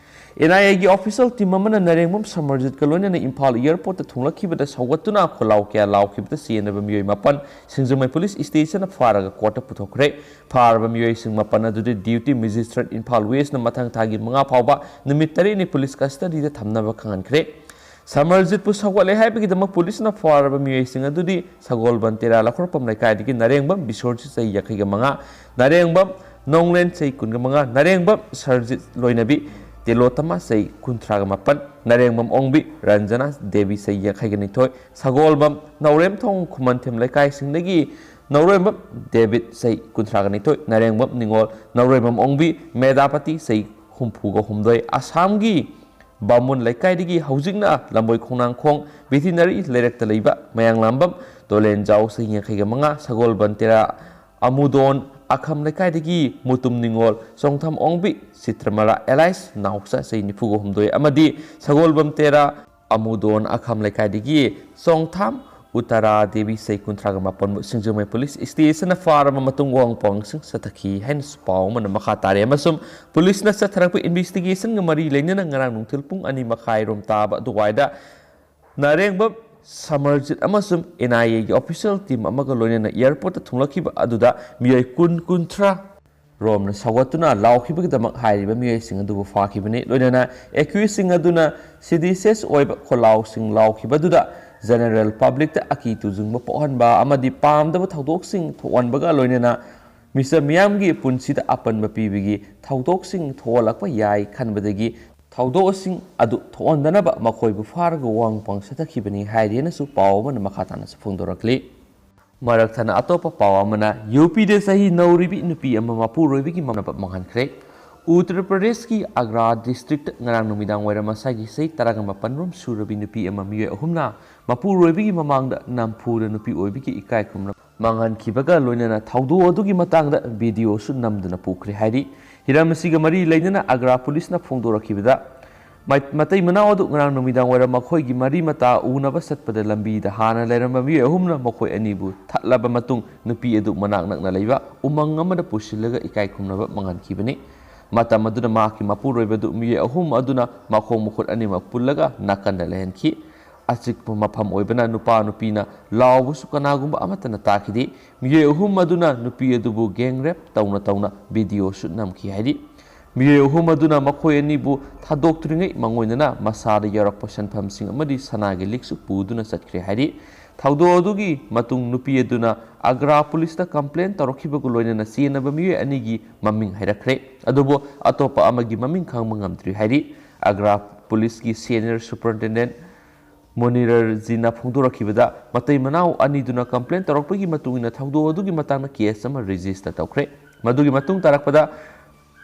ꯑꯦꯟ ꯑꯥꯏ ꯑꯦꯒꯤ ꯑꯣꯐꯤꯁꯤꯌꯦꯜ ꯇꯤꯝ ꯑꯃꯅ ꯅꯔꯦꯡꯕꯝ ꯁꯃꯔꯖꯤꯠꯀ ꯂꯣꯏꯅꯅ ꯏꯝꯐꯥꯜ ꯑꯦꯌꯔꯄꯣꯔꯠꯇ ꯊꯨꯡꯂꯛꯈꯤꯕꯗ ꯁꯧꯒꯠꯇꯨꯅ ꯈꯣꯜꯂꯥꯎ ꯀꯌꯥ ꯂꯥꯎꯈꯤꯕꯗ ꯆꯦꯟꯅꯕ ꯃꯤꯑꯣꯏ ꯃꯥꯄꯟ ꯁꯤꯡꯖꯃꯩ ꯄꯨꯂꯤꯁ ꯁ꯭ꯇꯦꯁꯟꯅ ꯐꯥꯔꯒ ꯀꯣꯔꯠꯇ ꯄꯨꯊꯣꯛꯈ꯭ꯔꯦ꯫ ꯐꯥꯔꯕ ꯃꯤꯑꯣꯏꯁꯤꯡ ꯃꯥꯄꯟ ꯑꯗꯨꯗꯤ ꯗ꯭ꯌꯨꯇꯤ ꯃꯦꯖꯤꯁꯇ꯭ꯔꯦꯠ ꯏꯝꯐꯥꯜ ꯋꯦꯁꯅ ꯃꯊꯪ ꯊꯥꯒꯤ ꯃꯉꯥ ꯐꯥꯎꯕ ꯅꯨꯃꯤꯠ ꯇꯔꯦꯠꯅꯤ ꯄꯨꯂꯤꯁ ꯀꯁꯇꯗꯤꯗ ꯊꯝꯅꯕ ꯈꯪꯍꯟꯈ꯭ꯔꯦ꯫ ꯁꯃꯔꯖꯤꯠꯄꯨ ꯁꯧꯒꯠꯂꯦ ꯍꯥꯏꯕꯒꯤꯗꯃꯛ ꯄꯨꯂꯤꯁꯅ ꯐꯥꯔꯕ ꯃꯤꯑꯣꯏꯁꯤꯡ ꯑꯗꯨꯗꯤ ꯁꯒꯣꯜꯕꯟ ꯇꯦꯔꯥ ꯂꯧꯈ꯭ꯔꯄꯝ ꯂꯩꯀꯥꯏꯗꯒꯤ ꯅꯔꯦꯡꯕꯝ ꯕꯤꯁꯣꯔꯖꯤꯠ ꯆꯍꯤ ꯌꯥꯡꯈꯩꯒ ꯃꯉꯥ, ꯅꯔꯦꯡꯕꯝ ꯅꯣꯡꯂꯦꯟ ꯆꯍꯤ ꯀꯨꯟꯒ ꯃꯉꯥ, ꯅꯔꯦꯡꯕꯝ ꯁꯔꯖꯤꯠ ꯂꯣꯏꯅꯕꯤ ꯇꯦꯂꯣꯇꯃꯥ ꯆꯍꯤ ꯀꯨꯟꯊ꯭ꯔꯥꯒ ꯃꯥꯄꯟ, ꯅꯔꯦꯡꯕꯝ ꯑꯣꯡꯕꯤ ꯔꯟꯖꯅꯥ ꯗꯦꯕꯤ ꯆꯍꯤ ꯌꯥꯡꯈꯩꯒ ꯅꯤꯊꯣꯏ, ꯁꯒꯣꯜꯕꯝ ꯅꯧꯔꯦꯝꯊꯣꯡ ꯈꯨꯃꯟꯊꯦꯝ ꯂꯩꯀꯥꯏꯁꯤꯡꯗꯒꯤ ꯅꯧꯔꯦꯝꯕꯝ ꯗꯦꯕꯤꯠ ꯆꯍꯤ ꯀꯨꯟꯊ꯭ꯔꯥꯒ ꯅꯤꯊꯣꯏ, ꯅꯔꯦꯡꯕꯝ ꯅꯤꯉꯣꯜ, ꯅꯧꯔꯦꯝꯕꯝ ꯑꯣꯡꯕꯤ ꯃꯦꯗꯥꯄꯇꯤ ꯆꯍꯤ ꯍꯨꯝꯐꯨꯒ ꯍꯨꯝꯗꯣꯏ, ꯑꯁꯥꯝꯒꯤ ꯕꯥꯃꯨꯟ ꯂꯩꯀꯥꯏꯗꯒꯤ ꯍꯧꯖꯤꯛꯅ ꯂꯝꯕꯣꯏ ꯈꯣꯡꯅꯥꯡꯈꯣꯡ ꯚꯦꯇꯤꯅꯔꯤ ꯂꯩꯔꯛꯇ ꯂꯩꯕ ꯃꯌꯥꯡꯂꯥꯝꯕꯝ ꯇꯣꯂꯦꯟꯖꯥꯎ ꯆꯍꯤ ꯌꯥꯡꯈꯩꯒ ꯃꯉꯥ, ꯁꯒꯣꯜꯕꯟ ꯇꯦꯔꯥ ꯑꯃꯨꯗꯣꯟ ꯑꯈꯝ ꯂꯩꯀꯥꯏꯗꯒꯤ ꯃꯨꯇꯨꯝ ꯅꯤꯉꯣꯜ ꯆꯣꯡꯊꯝ ꯑꯣꯡꯕꯤ ꯆꯤꯇ꯭ꯔꯃꯂꯥ ꯑꯦꯂꯥꯏꯁ ꯅꯥꯎꯆꯥ ꯆꯍꯤ ꯅꯤꯐꯨꯒ ꯍꯨꯝꯗꯣꯏ ꯑꯃꯗꯤ ꯁꯒꯣꯜꯕꯝ ꯇꯦꯔꯥ ꯑꯃꯨꯗꯣꯟ ꯑꯈꯝ ꯂꯩꯀꯥꯏꯗꯒꯤ ꯆꯣꯡꯊꯥꯝ ꯎꯇꯥꯔꯥ ꯗꯦꯕꯤ, ꯆꯍꯤ ꯀꯨꯟꯊ꯭ꯔꯥꯒ ꯃꯥꯄꯟꯕꯨ ꯁꯤꯡꯖꯃꯩ ꯄꯨꯂꯤꯁ ꯁ꯭ꯇꯦꯁꯟꯅ ꯐꯥꯔꯕ ꯃꯇꯨꯡ ꯋꯥꯍꯪ ꯄꯥꯎꯍꯪꯁꯤꯡ ꯆꯠꯊꯈꯤ ꯍꯥꯏꯅꯁꯨ ꯄꯥꯎ ꯑꯃꯅ ꯃꯈꯥ ꯇꯥꯔꯤ꯫ ꯑꯃꯁꯨꯡ ꯄꯨꯂꯤꯁꯅ ꯆꯠꯊꯔꯛꯄ ꯏꯟꯚꯦꯁꯇꯤꯒꯦꯁꯟꯒ ꯃꯔꯤ ꯂꯩꯅꯅ ꯉꯔꯥꯡ ꯅꯨꯡꯊꯤꯜ ꯄꯨꯡ ꯑꯅꯤ ꯃꯈꯥꯏꯔꯣꯝ ꯇꯥꯕ ꯑꯗꯨꯋꯥꯏꯗ ꯅꯥꯔꯦꯡꯕꯝ ꯁꯃꯔꯖꯤꯠ ꯑꯃꯁꯨꯡ ꯑꯦꯟ ꯑꯥꯏ ꯑꯦꯒꯤ ꯑꯣꯐꯤꯁꯤꯌꯦꯜ ꯇꯤꯝ ꯑꯃꯒ ꯂꯣꯏꯅꯅ ꯑꯦꯌꯔꯄꯣꯔꯠꯇ ꯊꯨꯡꯂꯛꯈꯤꯕ ꯑꯗꯨꯗ ꯃꯤꯑꯣꯏ ꯀꯨꯟ, ꯀꯨꯟꯊ꯭ꯔꯥ ꯔꯣꯝꯅ ꯁꯧꯒꯠꯇꯨꯅ ꯂꯥꯎꯈꯤꯕꯒꯤꯗꯃꯛ ꯍꯥꯏꯔꯤꯕ ꯃꯤꯑꯣꯏꯁꯤꯡ ꯑꯗꯨꯕꯨ ꯐꯥꯈꯤꯕꯅꯤ꯫ ꯂꯣꯏꯅꯅ ꯑꯦꯀ꯭ꯌꯨꯁꯁꯤꯡ ꯑꯗꯨꯅ ꯁꯤꯗꯤꯁꯤꯌꯁ ꯑꯣꯏꯕ ꯈꯣꯜꯂꯥꯎꯁꯤꯡ ꯂꯥꯎꯈꯤꯕꯗꯨꯗ ꯖꯦꯅꯔꯦꯜ ꯄꯕ꯭ꯂꯤꯛꯇ ꯑꯀꯤ ꯇꯨꯖꯨꯡꯕ ꯄꯣꯛꯍꯟꯕ ꯑꯃꯗꯤ ꯄꯥꯝꯗꯕ ꯊꯧꯗꯣꯛꯁꯤꯡ ꯊꯣꯛꯍꯟꯕꯒ ꯂꯣꯏꯅꯅ ꯃꯤꯆꯝ ꯃꯤꯌꯥꯝꯒꯤ ꯄꯨꯟꯁꯤꯗ ꯑꯄꯟꯕ ꯄꯤꯕꯒꯤ ꯊꯧꯗꯣꯛꯁꯤꯡ ꯊꯣꯛꯍꯜꯂꯛꯄ ꯌꯥꯏ ꯈꯟꯕꯗꯒꯤ ꯊꯧꯗꯣꯛꯁꯤꯡ ꯑꯗꯨ ꯊꯣꯛꯍꯟꯗꯅꯕ ꯃꯈꯣꯏꯕꯨ ꯐꯥꯔꯒ ꯋꯥꯍꯪ ꯄꯥꯎꯍꯪ ꯆꯠꯊꯈꯤꯕꯅꯤ ꯍꯥꯏꯔꯤ ꯍꯥꯏꯅꯁꯨ ꯄꯥꯎ ꯑꯃꯅ ꯃꯈꯥ ꯇꯥꯅꯁꯨ ꯐꯣꯡꯗꯣꯔꯛꯂꯤ꯫ ꯃꯔꯛ ꯊꯠꯅ ꯑꯇꯣꯞꯄ ꯄꯥꯎ ꯑꯃꯅ, ꯌꯨ ꯄꯤꯗ ꯆꯍꯤ ꯅꯧꯔꯤꯕꯤ ꯅꯨꯄꯤ ꯑꯃ ꯃꯄꯨꯔꯣꯏꯕꯒꯤ ꯃꯃꯥꯟꯅꯕ ꯃꯥꯡꯍꯟꯈ꯭ꯔꯦ꯫ ꯎꯠꯇꯔ ꯄ꯭ꯔꯗꯦꯁꯀꯤ ꯑꯒ꯭ꯔꯥ ꯗꯤꯁꯇ꯭ꯔꯤꯛꯇ ꯉꯔꯥꯡ ꯅꯨꯃꯤꯗꯥꯡ ꯋꯥꯏꯔꯝ ꯃꯁꯥꯒꯤ ꯆꯍꯤ ꯇꯔꯥꯒ ꯃꯥꯄꯟ ꯔꯣꯝ ꯁꯨꯔꯕꯤ ꯅꯨꯄꯤ ꯑꯃ ꯃꯤꯑꯣꯏ ꯑꯍꯨꯝꯅ ꯃꯄꯨꯔꯣꯏꯕꯒꯤ ꯃꯃꯥꯡꯗ ꯅꯝꯐꯨꯗ ꯅꯨꯄꯤ ꯑꯣꯏꯕꯒꯤ ꯏꯀꯥꯏ ꯈꯨꯝꯅꯕ ꯃꯥꯡꯍꯟꯈꯤꯕꯒ ꯂꯣꯏꯅꯅ ꯊꯧꯗꯣꯛ ꯑꯗꯨꯒꯤ ꯃꯇꯥꯡꯗ ꯚꯤꯗꯤꯑꯣꯁꯨ ꯅꯝꯗꯨꯅ ꯄꯨꯈ꯭ꯔꯦ ꯍꯥꯏꯔꯤ꯫ ꯍꯤꯔꯝ ꯑꯁꯤꯒ ꯃꯔꯤ ꯂꯩꯅꯅ ꯑꯒ꯭ꯔꯥ ꯄꯨꯂꯤꯁꯅ ꯐꯣꯡꯗꯣꯔꯛꯈꯤꯕꯗ, ꯃꯩ-, ꯃꯇꯩ ꯃꯅꯥꯎ ꯑꯗꯨ ꯉꯔꯥꯡ ꯅꯨꯃꯤꯗꯥꯡ ꯋꯥꯏꯔꯝ ꯃꯈꯣꯏꯒꯤ ꯃꯔꯤ ꯃꯇꯥ ꯎꯅꯕ ꯆꯠꯄꯗ ꯂꯝꯕꯤꯗ ꯍꯥꯟꯅ ꯂꯩꯔꯝꯕ ꯃꯤꯑꯣꯏ ꯑꯍꯨꯝꯅ ꯃꯈꯣꯏ ꯑꯅꯤꯕꯨ ꯊꯠꯂꯕ ꯃꯇꯨꯡ ꯅꯨꯄꯤ ꯑꯗꯨ ꯃꯅꯥꯛ ꯅꯛꯅ ꯂꯩꯕ ꯎꯃꯪ ꯑꯃꯗ ꯄꯨꯁꯤꯜꯂꯒ ꯏꯀꯥꯏ ꯈꯨꯝꯅꯕ ꯃꯥꯡꯍꯟꯈꯤꯕꯅꯤ꯫ ꯃꯇꯝ ꯑꯗꯨꯗ ꯃꯍꯥꯛꯀꯤ ꯃꯄꯨꯔꯣꯏꯕꯗꯨ ꯃꯤꯑꯣꯏ ꯑꯍꯨꯝ ꯑꯗꯨꯅ ꯃꯈꯣꯡ ꯃꯈꯨꯠ ꯑꯅꯤꯃꯛ ꯄꯨꯜꯂꯒ ꯅꯥꯀꯟꯗ ꯂꯩꯍꯟꯈꯤ꯫ ꯑꯆꯤꯛꯄ ꯃꯐꯝ ꯑꯣꯏꯕꯅ ꯅꯨꯄꯥ ꯅꯨꯄꯤꯅ ꯂꯥꯎꯕꯁꯨ ꯀꯅꯥꯒꯨꯝꯕ ꯑꯃꯠꯇꯅ ꯇꯥꯈꯤꯗꯦ꯫ ꯃꯤꯑꯣꯏ ꯑꯍꯨꯝ ꯑꯗꯨꯅ ꯅꯨꯄꯤ ꯑꯗꯨꯕꯨ ꯒꯦꯡ ꯔꯦꯞ ꯇꯧꯅ ꯇꯧꯅ ꯚꯤꯗꯤꯑꯣꯁꯨ ꯅꯝꯈꯤ ꯍꯥꯏꯔꯤ꯫ ꯃꯤꯑꯣꯏ ꯑꯍꯨꯝ ꯑꯗꯨꯅ ꯃꯈꯣꯏ ꯑꯅꯤꯕꯨ ꯊꯥꯗꯣꯛꯇ꯭ꯔꯤꯉꯩ ꯃꯉꯣꯟꯗꯅ ꯃꯁꯥꯗ ꯌꯥꯎꯔꯛꯄ ꯁꯦꯟꯐꯝꯁꯤꯡ ꯑꯃꯗꯤ ꯁꯅꯥꯒꯤ ꯂꯤꯛꯁꯨ ꯄꯨꯗꯨꯅ ꯆꯠꯈ꯭ꯔꯦ ꯍꯥꯏꯔꯤ꯫ ꯊꯧꯗꯣꯛ ꯑꯗꯨꯒꯤ ꯃꯇꯨꯡ ꯅꯨꯄꯤ ꯑꯗꯨꯅ ꯑꯒ꯭ꯔꯥ ꯄꯨꯂꯤꯁꯇ ꯀꯝꯄ꯭ꯂꯦꯟ ꯇꯧꯔꯛꯈꯤꯕꯒ ꯂꯣꯏꯅꯅ ꯆꯦꯟꯅꯕ ꯃꯤꯑꯣꯏ ꯑꯅꯤꯒꯤ ꯃꯃꯤꯡ ꯍꯥꯏꯔꯛꯈ꯭ꯔꯦ꯫ ꯑꯗꯨꯕꯨ ꯑꯇꯣꯞꯄ ꯑꯃꯒꯤ ꯃꯃꯤꯡ ꯈꯪꯕ ꯉꯝꯗ꯭ꯔꯤ ꯍꯥꯏꯔꯤ꯫ ꯑꯒ꯭ꯔꯥ ꯄꯨꯂꯤꯁꯀꯤ ꯁꯦꯅꯤꯌꯔ ꯁꯨꯄꯔꯤꯟꯇꯦꯟꯗꯦꯟ ꯃꯣꯅꯤꯔꯔꯖꯤꯅ ꯐꯣꯡꯗꯣꯔꯛꯈꯤꯕꯗ, ꯃꯇꯩ ꯃꯅꯥꯎ ꯑꯅꯤꯗꯨꯅ ꯀꯝꯄ꯭ꯂꯦꯟ ꯇꯧꯔꯛꯄꯒꯤ ꯃꯇꯨꯡ ꯏꯟꯅ ꯊꯧꯗꯣꯛ ꯑꯗꯨꯒꯤ ꯃꯇꯥꯡꯗ ꯀꯦꯁ ꯑꯃ ꯔꯦꯖꯤꯁꯇꯔ ꯇꯧꯈ꯭ꯔꯦ꯫ ꯃꯗꯨꯒꯤ ꯃꯇꯨꯡ ꯇꯥꯔꯛꯄꯗ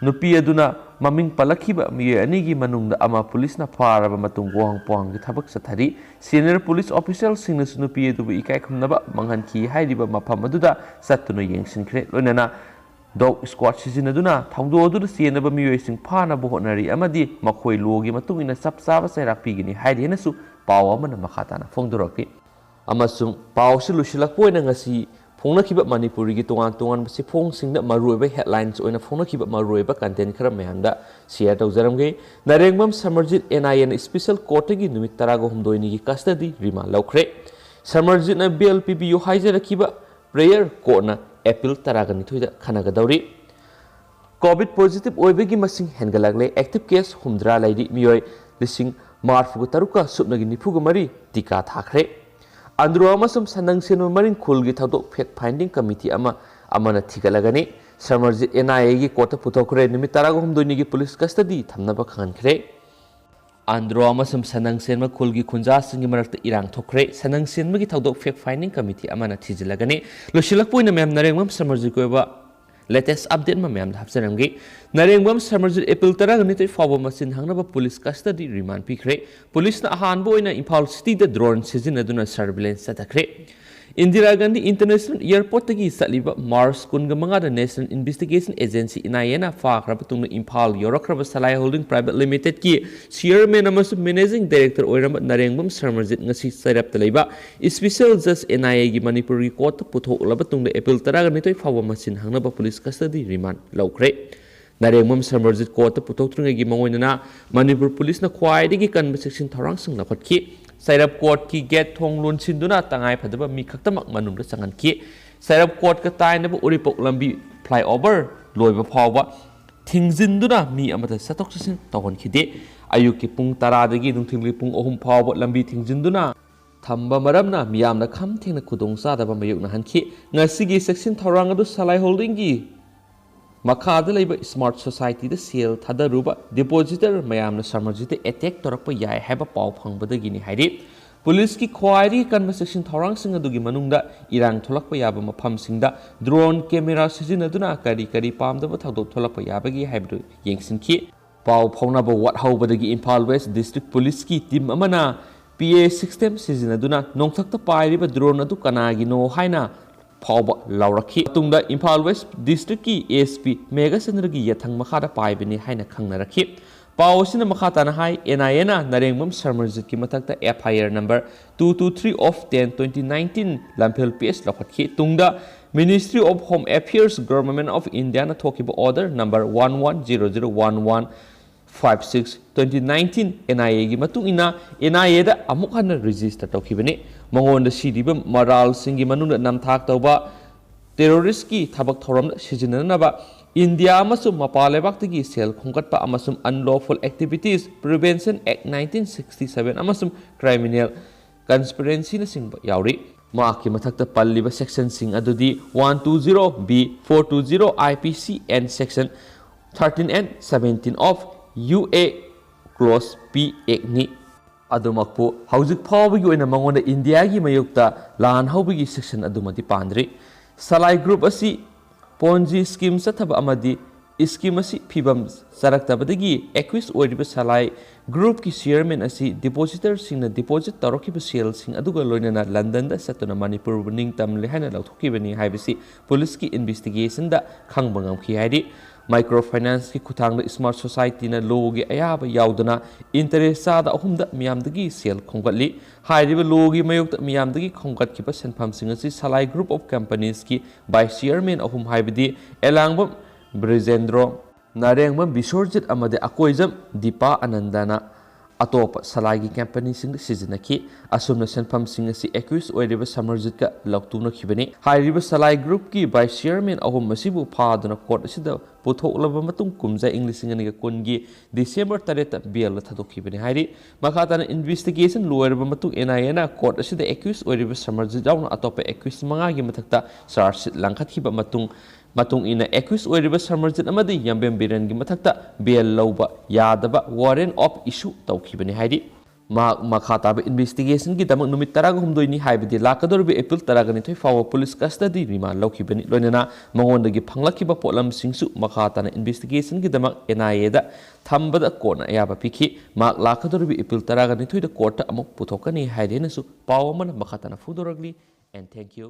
ꯅꯨꯄꯤ ꯑꯗꯨꯅ ꯃꯃꯤꯡ ꯄꯜꯂꯛꯈꯤꯕ ꯃꯤꯑꯣꯏ ꯑꯅꯤꯒꯤ ꯃꯅꯨꯡꯗ ꯑꯃ ꯄꯨꯂꯤꯁꯅ ꯐꯥꯔꯕ ꯃꯇꯨꯡ ꯋꯥꯍꯪ ꯄꯥꯎꯍꯪꯒꯤ ꯊꯕꯛ ꯆꯠꯊꯔꯤ꯫ ꯁꯦꯅꯤꯌꯔ ꯄꯨꯂꯤꯁ ꯑꯣꯐꯤꯁꯤꯌꯦꯜꯁꯤꯡꯅꯁꯨ ꯅꯨꯄꯤ ꯑꯗꯨꯕꯨ ꯏꯀꯥꯏ ꯈꯨꯝꯅꯕ ꯃꯥꯡꯍꯟꯈꯤ ꯍꯥꯏꯔꯤꯕ ꯃꯐꯝ ꯑꯗꯨꯗ ꯆꯠꯇꯨꯅ ꯌꯦꯡꯁꯤꯟꯈ꯭ꯔꯦ꯫ ꯂꯣꯏꯅꯅ ꯗꯣꯒ ꯁ꯭ꯀ꯭ꯋꯥꯗ ꯁꯤꯖꯤꯟꯅꯗꯨꯅ ꯊꯧꯗꯣꯛ ꯑꯗꯨꯗ ꯆꯦꯟꯅꯕ ꯃꯤꯑꯣꯏꯁꯤꯡ ꯐꯥꯅꯕ ꯍꯣꯠꯅꯔꯤ ꯑꯃꯗꯤ ꯃꯈꯣꯏ ꯂꯣꯒꯤ ꯃꯇꯨꯡ ꯏꯟꯅ ꯆꯞ ꯆꯥꯕ ꯆꯩꯔꯥꯛ ꯄꯤꯒꯅꯤ ꯍꯥꯏꯔꯤ ꯍꯥꯏꯅꯁꯨ ꯄꯥꯎ ꯑꯃꯅ ꯃꯈꯥ ꯇꯥꯅ ꯐꯣꯡꯗꯣꯔꯛꯂꯤ꯫ ꯑꯃꯁꯨꯡ ꯄꯥꯎꯁꯤ ꯂꯣꯏꯁꯤꯜꯂꯛꯄ ꯑꯣꯏꯅ ꯉꯁꯤ ꯐꯣꯡꯅꯈꯤꯕ ꯃꯅꯤꯄꯨꯔꯤꯒꯤ ꯇꯣꯉꯥꯟ ꯇꯣꯉꯥꯟꯕ ꯆꯦꯐꯣꯡꯁꯤꯡꯗ ꯃꯔꯨꯑꯣꯏꯕ headlines ꯑꯣꯏꯅ ꯐꯣꯡꯅꯈꯤꯕ ꯃꯔꯨꯑꯣꯏꯕ content ꯈꯔ ꯃꯌꯥꯝꯗ share ꯇꯧꯖꯔꯝꯒꯦ꯫ ꯅꯔꯦꯡꯕꯝ ꯁꯃꯔꯖꯤꯠ NIAꯅ special courtꯇꯒꯤ ꯅꯨꯃꯤꯠ ꯇꯔꯥꯒ ꯍꯨꯝꯗꯣꯏꯅꯤꯒꯤ custody remand ꯂꯧꯈ꯭ꯔꯦ꯫ ꯁꯃꯔꯖꯤꯠꯅ bail ꯄꯤꯕꯤꯌꯨ ꯍꯥꯏꯖꯔꯛꯈꯤꯕ prayer courtꯅ April ꯇꯔꯥꯒ ꯅꯤꯊꯣꯏꯗ ꯈꯟꯅꯒꯗꯧꯔꯤ꯫ COVID positive ꯑꯣꯏꯕꯒꯤ ꯃꯁꯤꯡ ꯍꯦꯟꯒꯠꯂꯛꯂꯦ꯫ Active case ꯍꯨꯝꯗ꯭ꯔꯥ ꯂꯩꯔꯤ꯫ ꯃꯤꯑꯣꯏ ꯂꯤꯁꯤꯡ ꯃꯔꯤꯐꯨꯒ ꯇꯔꯨꯛꯀ ꯁꯨꯞꯅꯒꯤ ꯅꯤꯐꯨꯒ ꯃꯔꯤ ꯇꯤꯀꯥ ꯊꯥꯈ꯭ꯔꯦ꯫ ꯑꯟꯗ꯭ꯔꯣ ꯑꯃꯁꯨꯡ ꯁꯟꯅꯪꯁꯦꯟꯕ ꯃꯔꯤꯡ ꯈꯨꯜꯒꯤ ꯊꯧꯗꯣꯛ fact finding committee ꯑꯃ ꯑꯃꯅ ꯊꯤꯒꯠꯂꯒꯅꯤ꯫ ꯁꯃꯔꯖꯤꯠ NIAꯒꯤ courtꯇ ꯄꯨꯊꯣꯛꯈ꯭ꯔꯦ꯫ ꯅꯨꯃꯤꯠ ꯇꯔꯥꯒ ꯍꯨꯝꯗꯣꯏꯅꯤꯒꯤ police custody ꯊꯝꯅꯕ ꯈꯪꯍꯟꯈ꯭ꯔꯦ꯫ ꯑꯟꯗ꯭ꯔꯣ ꯑꯃꯁꯨꯡ ꯁꯟꯅꯪꯁꯦꯟꯕ ꯈꯨꯜꯒꯤ ꯈꯨꯟꯖꯥꯁꯤꯡꯒꯤ ꯃꯔꯛꯇ ꯏꯔꯥꯡ ꯊꯣꯛꯈ꯭ꯔꯦ꯫ ꯁꯟꯅꯪꯁꯦꯟꯕꯒꯤ ꯊꯧꯗꯣꯛ fact finding committee ꯑꯃꯅ ꯊꯤꯖꯤꯜꯂꯒꯅꯤ꯫ ꯂꯣꯏꯁꯤꯜꯂꯛꯄ ꯑꯣꯏꯅ ꯃꯌꯥꯝ ꯅꯔꯦꯡꯕꯝ ꯁꯃꯔꯖꯤꯠꯀꯤ ꯑꯣꯏꯕ latest update ꯑꯃ ꯃꯌꯥꯝꯗ ꯍꯥꯞꯆꯔꯝꯒꯦ꯫ ꯅꯔꯦꯡꯕꯝ ꯁꯃꯔꯖꯤꯠ April ꯇꯔꯥꯒ ꯅꯤꯊꯣꯏ ꯐꯥꯎꯕ ꯃꯁꯤꯡ ꯍꯪꯅꯕ police custody remand ꯄꯤꯈ꯭ꯔꯦ꯫ Policeꯅ ꯑꯍꯥꯟꯕ ꯑꯣꯏꯅ ꯏꯝꯐꯥꯜ cityꯗ drone ꯁꯤꯖꯤꯟꯅꯗꯨꯅ surveillance ꯆꯠꯊꯈ꯭ꯔꯦ꯫ ꯏꯟꯗꯤꯔꯥ ꯒꯥꯟꯙꯤ International Airportꯇꯒꯤ ꯆꯠꯂꯤꯕ March ꯀꯨꯟꯒ ꯃꯉꯥꯗ National Investigation Agency NIAꯅ ꯐꯥꯈ꯭ꯔꯕ ꯇꯨꯡꯗ ꯏꯝꯐꯥꯜ ꯌꯧꯔꯛꯈ꯭ꯔꯕ ꯁꯂꯥꯏ Holding Private Limitedꯀꯤ chairman ꯑꯃꯁꯨꯡ managing director ꯑꯣꯏꯔꯝꯕ ꯅꯔꯦꯡꯕꯝ ꯁꯃꯔꯖꯤꯠ ꯉꯁꯤ ꯆꯩꯔꯞꯇ ꯂꯩꯕ special judge NIAꯒꯤ ꯃꯅꯤꯄꯨꯔꯒꯤ courtꯇ ꯄꯨꯊꯣꯛꯂꯕ ꯇꯨꯡꯗ April ꯇꯔꯥꯒ ꯅꯤꯊꯣꯏ ꯐꯥꯎꯕ ꯃꯁꯤꯡ ꯍꯪꯅꯕ police custody remand ꯂꯧꯈ꯭ꯔꯦ꯫ ꯅꯔꯦꯡꯕꯝ ꯁꯃꯔꯖꯤꯠ courtꯇ ꯄꯨꯊꯣꯛꯇ꯭ꯔꯤꯉꯩꯒꯤ ꯃꯥꯡꯑꯣꯏꯅꯅ ꯃꯅꯤꯄꯨꯔ policeꯅ ꯈ꯭ꯋꯥꯏꯗꯒꯤ ꯀꯟꯕ ꯆꯦꯛꯁꯤꯟ ꯊꯧꯔꯥꯡꯁꯤꯡ ꯂꯧꯈꯠꯈꯤ꯫ ꯆꯩꯔꯞ courtꯀꯤ gate ꯊꯣꯡ ꯂꯣꯟꯁꯤꯟꯗꯨꯅ ꯇꯉꯥꯏ ꯐꯗꯕ ꯃꯤ ꯈꯛꯇꯃꯛ ꯃꯅꯨꯡꯗ ꯆꯪꯍꯟꯈꯤ꯫ ꯆꯩꯔꯞ courtꯀ ꯇꯥꯏꯅꯕ ꯎꯔꯤꯄꯣꯛ ꯂꯝꯕꯤ flyover ꯂꯣꯏꯕ ꯐꯥꯎꯕ ꯊꯤꯡꯖꯤꯟꯗꯨꯅ ꯃꯤ ꯑꯃꯠꯇ ꯆꯠꯊꯣꯛ ꯆꯠꯁꯤꯟ ꯇꯧꯍꯟꯈꯤꯗꯦ꯫ ꯑꯌꯨꯛꯀꯤ ꯄꯨꯡ ꯇꯔꯥꯗꯒꯤ ꯅꯨꯡꯊꯤꯜꯒꯤ ꯄꯨꯡ ꯑꯍꯨꯝ ꯐꯥꯎꯕ ꯂꯝꯕꯤ ꯊꯤꯡꯖꯤꯟꯗꯨꯅ ꯊꯝꯕ ꯃꯔꯝꯅ ꯃꯤꯌꯥꯝꯅ ꯈꯝ ꯊꯦꯡꯅ ꯈꯨꯗꯣꯡꯆꯥꯗꯕ ꯃꯥꯌꯣꯛꯅꯍꯟꯈꯤ꯫ ꯉꯁꯤꯒꯤ ꯆꯦꯛꯁꯤꯟ ꯊꯧꯔꯥꯡ ꯑꯗꯨ ꯁꯂꯥꯏ Holdingꯒꯤ ꯃꯈꯥꯗ ꯂꯩꯕ Smart Societyꯗ ꯁꯦꯜ ꯊꯥꯗꯔꯨꯕ depositor ꯃꯌꯥꯝꯅ ꯁꯃꯔꯖꯤꯠꯇ attack ꯇꯧꯔꯛꯄ ꯌꯥꯏ ꯍꯥꯏꯕ ꯄꯥꯎ ꯐꯪꯕꯗꯒꯤꯅꯤ ꯍꯥꯏꯔꯤ꯫ Policeꯀꯤ ꯈ꯭ꯋꯥꯏꯗꯒꯤ ꯀꯟꯕ ꯆꯦꯛꯁꯤꯟ ꯊꯧꯔꯥꯡꯁꯤꯡ ꯑꯗꯨꯒꯤ ꯃꯅꯨꯡꯗ ꯏꯔꯥꯡ ꯊꯣꯛꯂꯛꯄ ꯌꯥꯕ ꯃꯐꯝꯁꯤꯡꯗ drone camera ꯁꯤꯖꯤꯟꯅꯗꯨꯅ ꯀꯔꯤ ꯀꯔꯤ ꯄꯥꯝꯗꯕ ꯊꯧꯗꯣꯛ ꯊꯣꯛꯂꯛꯄ ꯌꯥꯕꯒꯦ ꯍꯥꯏꯕꯗꯨ ꯌꯦꯡꯁꯤꯟꯈꯤ꯫ ꯄꯥꯎ ꯐꯥꯎꯅꯕ ꯋꯥꯠꯍꯧꯕꯗꯒꯤ ꯏꯝꯐꯥꯜ West District Policeꯀꯤ team ꯑꯃꯅ PA system ꯁꯤꯖꯤꯟꯅꯗꯨꯅ ꯅꯣꯡꯊꯛꯇ ꯄꯥꯏꯔꯤꯕ drone ꯑꯗꯨ ꯀꯅꯥꯒꯤꯅꯣ ꯍꯥꯏꯅ ꯐꯥꯎꯕ ꯂꯥꯎꯔꯛꯈꯤ꯫ ꯃꯇꯨꯡꯗ ꯏꯝꯐꯥꯜ West Districtꯀꯤ SP ꯃꯦꯘꯆꯟꯗ꯭ꯔꯒꯤ ꯌꯥꯊꯪ ꯃꯈꯥꯗ ꯄꯥꯏꯕꯅꯤ ꯍꯥꯏꯅ ꯈꯪꯅꯔꯛꯈꯤ꯫ ꯄꯥꯎ ꯑꯁꯤꯅ ꯃꯈꯥ ꯇꯥꯅ ꯍꯥꯏ, ꯑꯦꯟ ꯑꯥꯏ ꯑꯦꯅ ꯅꯔꯦꯡꯕꯝ ꯁꯔꯃꯔꯖꯤꯠꯀꯤ ꯃꯊꯛꯇ F I R number two two three of ten twenty nineteen ꯂꯝꯐꯦꯜ ꯄꯦꯖ ꯂꯧꯈꯠꯈꯤ꯫ ꯇꯨꯡꯗ Ministry of Home Affairs, Government of Indiaꯅ ꯊꯣꯛꯈꯤꯕ order number one one zero zero one one five six twenty nineteen N I ꯑꯦꯒꯤ ꯃꯇꯨꯡ ꯏꯟꯅ and ꯑꯥꯏ ꯑꯦꯗ ꯑꯃꯨꯛ ꯍꯟꯅ register ꯇꯧꯈꯤꯕꯅꯤ꯫ ꯃꯉꯣꯟꯗ ꯁꯤꯔꯤꯕ ꯃꯔꯥꯜꯁꯤꯡꯒꯤ ꯃꯅꯨꯡꯗ ꯅꯝꯊꯥꯛ ꯇꯧꯕ, terroristꯀꯤ ꯊꯕꯛ ꯊꯧꯔꯝꯗ ꯁꯤꯖꯤꯟꯅꯅꯕ ꯏꯟꯗꯤꯌꯥ ꯑꯃꯁꯨꯡ ꯃꯄꯥꯟ ꯂꯩꯕꯥꯛꯇꯒꯤ ꯁꯦꯜ ꯈꯣꯝꯒꯠꯄ ꯑꯃꯁꯨꯡ unlawful activities Prevention Act nineteen sixty seven ꯑꯃꯁꯨꯡ criminal conspiracyꯅꯆꯤꯡꯕ ꯌꯥꯎꯔꯤ꯫ ꯃꯍꯥꯛꯀꯤ ꯃꯊꯛꯇ ꯄꯜꯂꯤꯕ sectionꯁꯤꯡ ꯑꯗꯨꯗꯤ one two zero B, four two zero I P C and section thirteen and seventeen of U A clause P Actꯅꯤ꯫ ꯑꯗꯨꯃꯛꯄꯨ ꯍꯧꯖꯤꯛ ꯐꯥꯎꯕꯒꯤ ꯑꯣꯏꯅ ꯃꯉꯣꯟꯗ ꯏꯟꯗꯤꯌꯥꯒꯤ ꯃꯥꯌꯣꯛꯇ ꯂꯥꯟ ꯍꯧꯕꯒꯤ section ꯑꯗꯨꯃꯗꯤ ꯄꯥꯟꯗ꯭ꯔꯤ꯫ ꯁꯂꯥꯏ group ꯑꯁꯤ Ponzi scheme ꯆꯠꯊꯕ ꯑꯃꯗꯤ scheme ꯑꯁꯤ ꯐꯤꯕꯝ ꯆꯥꯔꯛꯇꯕꯗꯒꯤ accused ꯑꯣꯏꯔꯤꯕ ꯁꯂꯥꯏ groupꯀꯤ chairman ꯑꯁꯤ depositorꯁꯤꯡꯅ deposit ꯇꯧꯔꯛꯈꯤꯕ ꯁꯦꯜꯁꯤꯡ ꯑꯗꯨꯒ ꯂꯣꯏꯅꯅ ꯂꯟꯗꯟꯗ ꯆꯠꯇꯨꯅ ꯃꯅꯤꯄꯨꯔꯕꯨ ꯅꯤꯡꯇꯝꯂꯦ ꯍꯥꯏꯅ ꯂꯧꯊꯣꯛꯈꯤꯕꯅꯤ ꯍꯥꯏꯕꯁꯤ ꯄꯨꯂꯤꯁꯀꯤ investigationꯗ ꯈꯪꯕ ꯉꯝꯈꯤ ꯍꯥꯏꯔꯤ꯫ Microfinanceꯀꯤ ꯈꯨꯠꯊꯥꯡꯗ Smart Societyꯅ lawꯒꯤ ꯑꯌꯥꯕ ꯌꯥꯎꯗꯅ interest ꯆꯥꯗ ꯑꯍꯨꯝꯗ ꯃꯤꯌꯥꯝꯗꯒꯤ ꯁꯦꯜ ꯈꯣꯝꯒꯠꯂꯤ꯫ ꯍꯥꯏꯔꯤꯕ lawꯒꯤ ꯃꯥꯌꯣꯛꯇ ꯃꯤꯌꯥꯝꯗꯒꯤ ꯈꯣꯝꯒꯠꯈꯤꯕ ꯁꯦꯟꯐꯝꯁꯤꯡ ꯑꯁꯤ ꯁꯂꯥꯏ group of companiesꯀꯤ vice chairman ꯑꯍꯨꯝ ꯍꯥꯏꯕꯗꯤ ꯑꯦꯂꯥꯡꯕꯝ ꯕ꯭ꯔꯤꯖꯦꯟꯗ꯭ꯔꯣ, ꯅꯥꯔꯦꯡꯕꯝ ꯕꯤꯁ꯭ꯋꯔꯖꯤꯠ ꯑꯃꯗꯤ ꯑꯀꯣꯏꯖꯝ ꯗꯤꯄꯥ ꯑꯅꯟꯗꯅ ꯑꯇꯣꯞꯄ ꯁꯂꯥꯏꯒꯤ companyꯁꯤꯡꯗ ꯁꯤꯖꯤꯟꯅꯈꯤ꯫ ꯑꯁꯨꯝꯅ ꯁꯦꯟꯐꯝꯁꯤꯡ ꯑꯁꯤ accused ꯑꯣꯏꯔꯤꯕ ꯁꯃꯔꯖꯤꯠꯀ ꯂꯧꯇꯨꯅꯈꯤꯕꯅꯤ꯫ ꯍꯥꯏꯔꯤꯕ ꯁꯂꯥꯏ groupꯀꯤ vice chairman ꯑꯍꯨꯝ ꯑꯁꯤꯕꯨ ꯐꯥꯗꯨꯅ court ꯑꯁꯤꯗ ꯄꯨꯊꯣꯛꯂꯕ ꯃꯇꯨꯡ ꯀꯨꯝꯖꯥ ꯏꯪ ꯂꯤꯁꯤꯡ ꯑꯅꯤꯒ ꯀꯨꯟꯒꯤ December ꯇꯔꯦꯠꯇ bailꯗ ꯊꯥꯗꯣꯛꯈꯤꯕꯅꯤ ꯍꯥꯏꯔꯤ꯫ ꯃꯈꯥ ꯇꯥꯅ investigation ꯂꯣꯏꯔꯕ ꯃꯇꯨꯡ ꯑꯦꯟ ꯑꯥꯏ ꯑꯦꯅ court ꯑꯁꯤꯗ accused ꯑꯣꯏꯔꯤꯕ ꯁꯃꯔꯖꯤꯠ ꯌꯥꯎꯅ ꯑꯇꯣꯞꯄ accused ꯃꯉꯥꯒꯤ ꯃꯊꯛꯇ charge sheet ꯂꯪꯈꯠꯈꯤꯕ ꯃꯇꯨꯡ, ꯃꯇꯨꯡ ꯏꯟꯅ accused ꯑꯣꯏꯔꯤꯕ ꯁꯃꯔꯖꯤꯠ ꯑꯃꯗꯤ ꯌꯥꯝꯕꯦꯝ ꯕꯤꯔꯦꯟꯒꯤ ꯃꯊꯛꯇ bail ꯂꯧꯕ ꯌꯥꯗꯕ warrant of issue ꯇꯧꯈꯤꯕꯅꯤ ꯍꯥꯏꯔꯤ꯫ ꯃꯍꯥꯛ ꯃꯈꯥ ꯇꯥꯕ investigationꯒꯤꯗꯃꯛ ꯅꯨꯃꯤꯠ ꯇꯔꯥꯒ ꯍꯨꯝꯗꯣꯏꯅꯤ, ꯍꯥꯏꯕꯗꯤ ꯂꯥꯛꯀꯗꯧꯔꯤꯕ April ꯇꯔꯥꯒ ꯅꯤꯊꯣꯏ ꯐꯥꯎꯕ police custody remand ꯂꯧꯈꯤꯕꯅꯤ꯫ ꯂꯣꯏꯅꯅ ꯃꯉꯣꯟꯗꯒꯤ ꯐꯪꯂꯛꯈꯤꯕ ꯄꯣꯠꯂꯝꯁꯤꯡꯁꯨ ꯃꯈꯥ ꯇꯥꯅ investigationꯒꯤꯗꯃꯛ ꯑꯦꯟ ꯑꯥꯏ ꯑꯦꯗ ꯊꯝꯕꯗ courtꯅ ꯑꯌꯥꯕ ꯄꯤꯈꯤ꯫ ꯃꯍꯥꯛ ꯂꯥꯛꯀꯗꯧꯔꯤꯕ April ꯇꯔꯥꯒ ꯅꯤꯊꯣꯏꯗ courtꯇ ꯑꯃꯨꯛ ꯄꯨꯊꯣꯛꯀꯅꯤ ꯍꯥꯏꯔꯦꯅꯁꯨ ꯄꯥꯎ ꯑꯃꯅ ꯃꯈꯥ ꯇꯥꯅ ꯐꯣꯡꯗꯣꯔꯛꯂꯤ꯫ And thank you.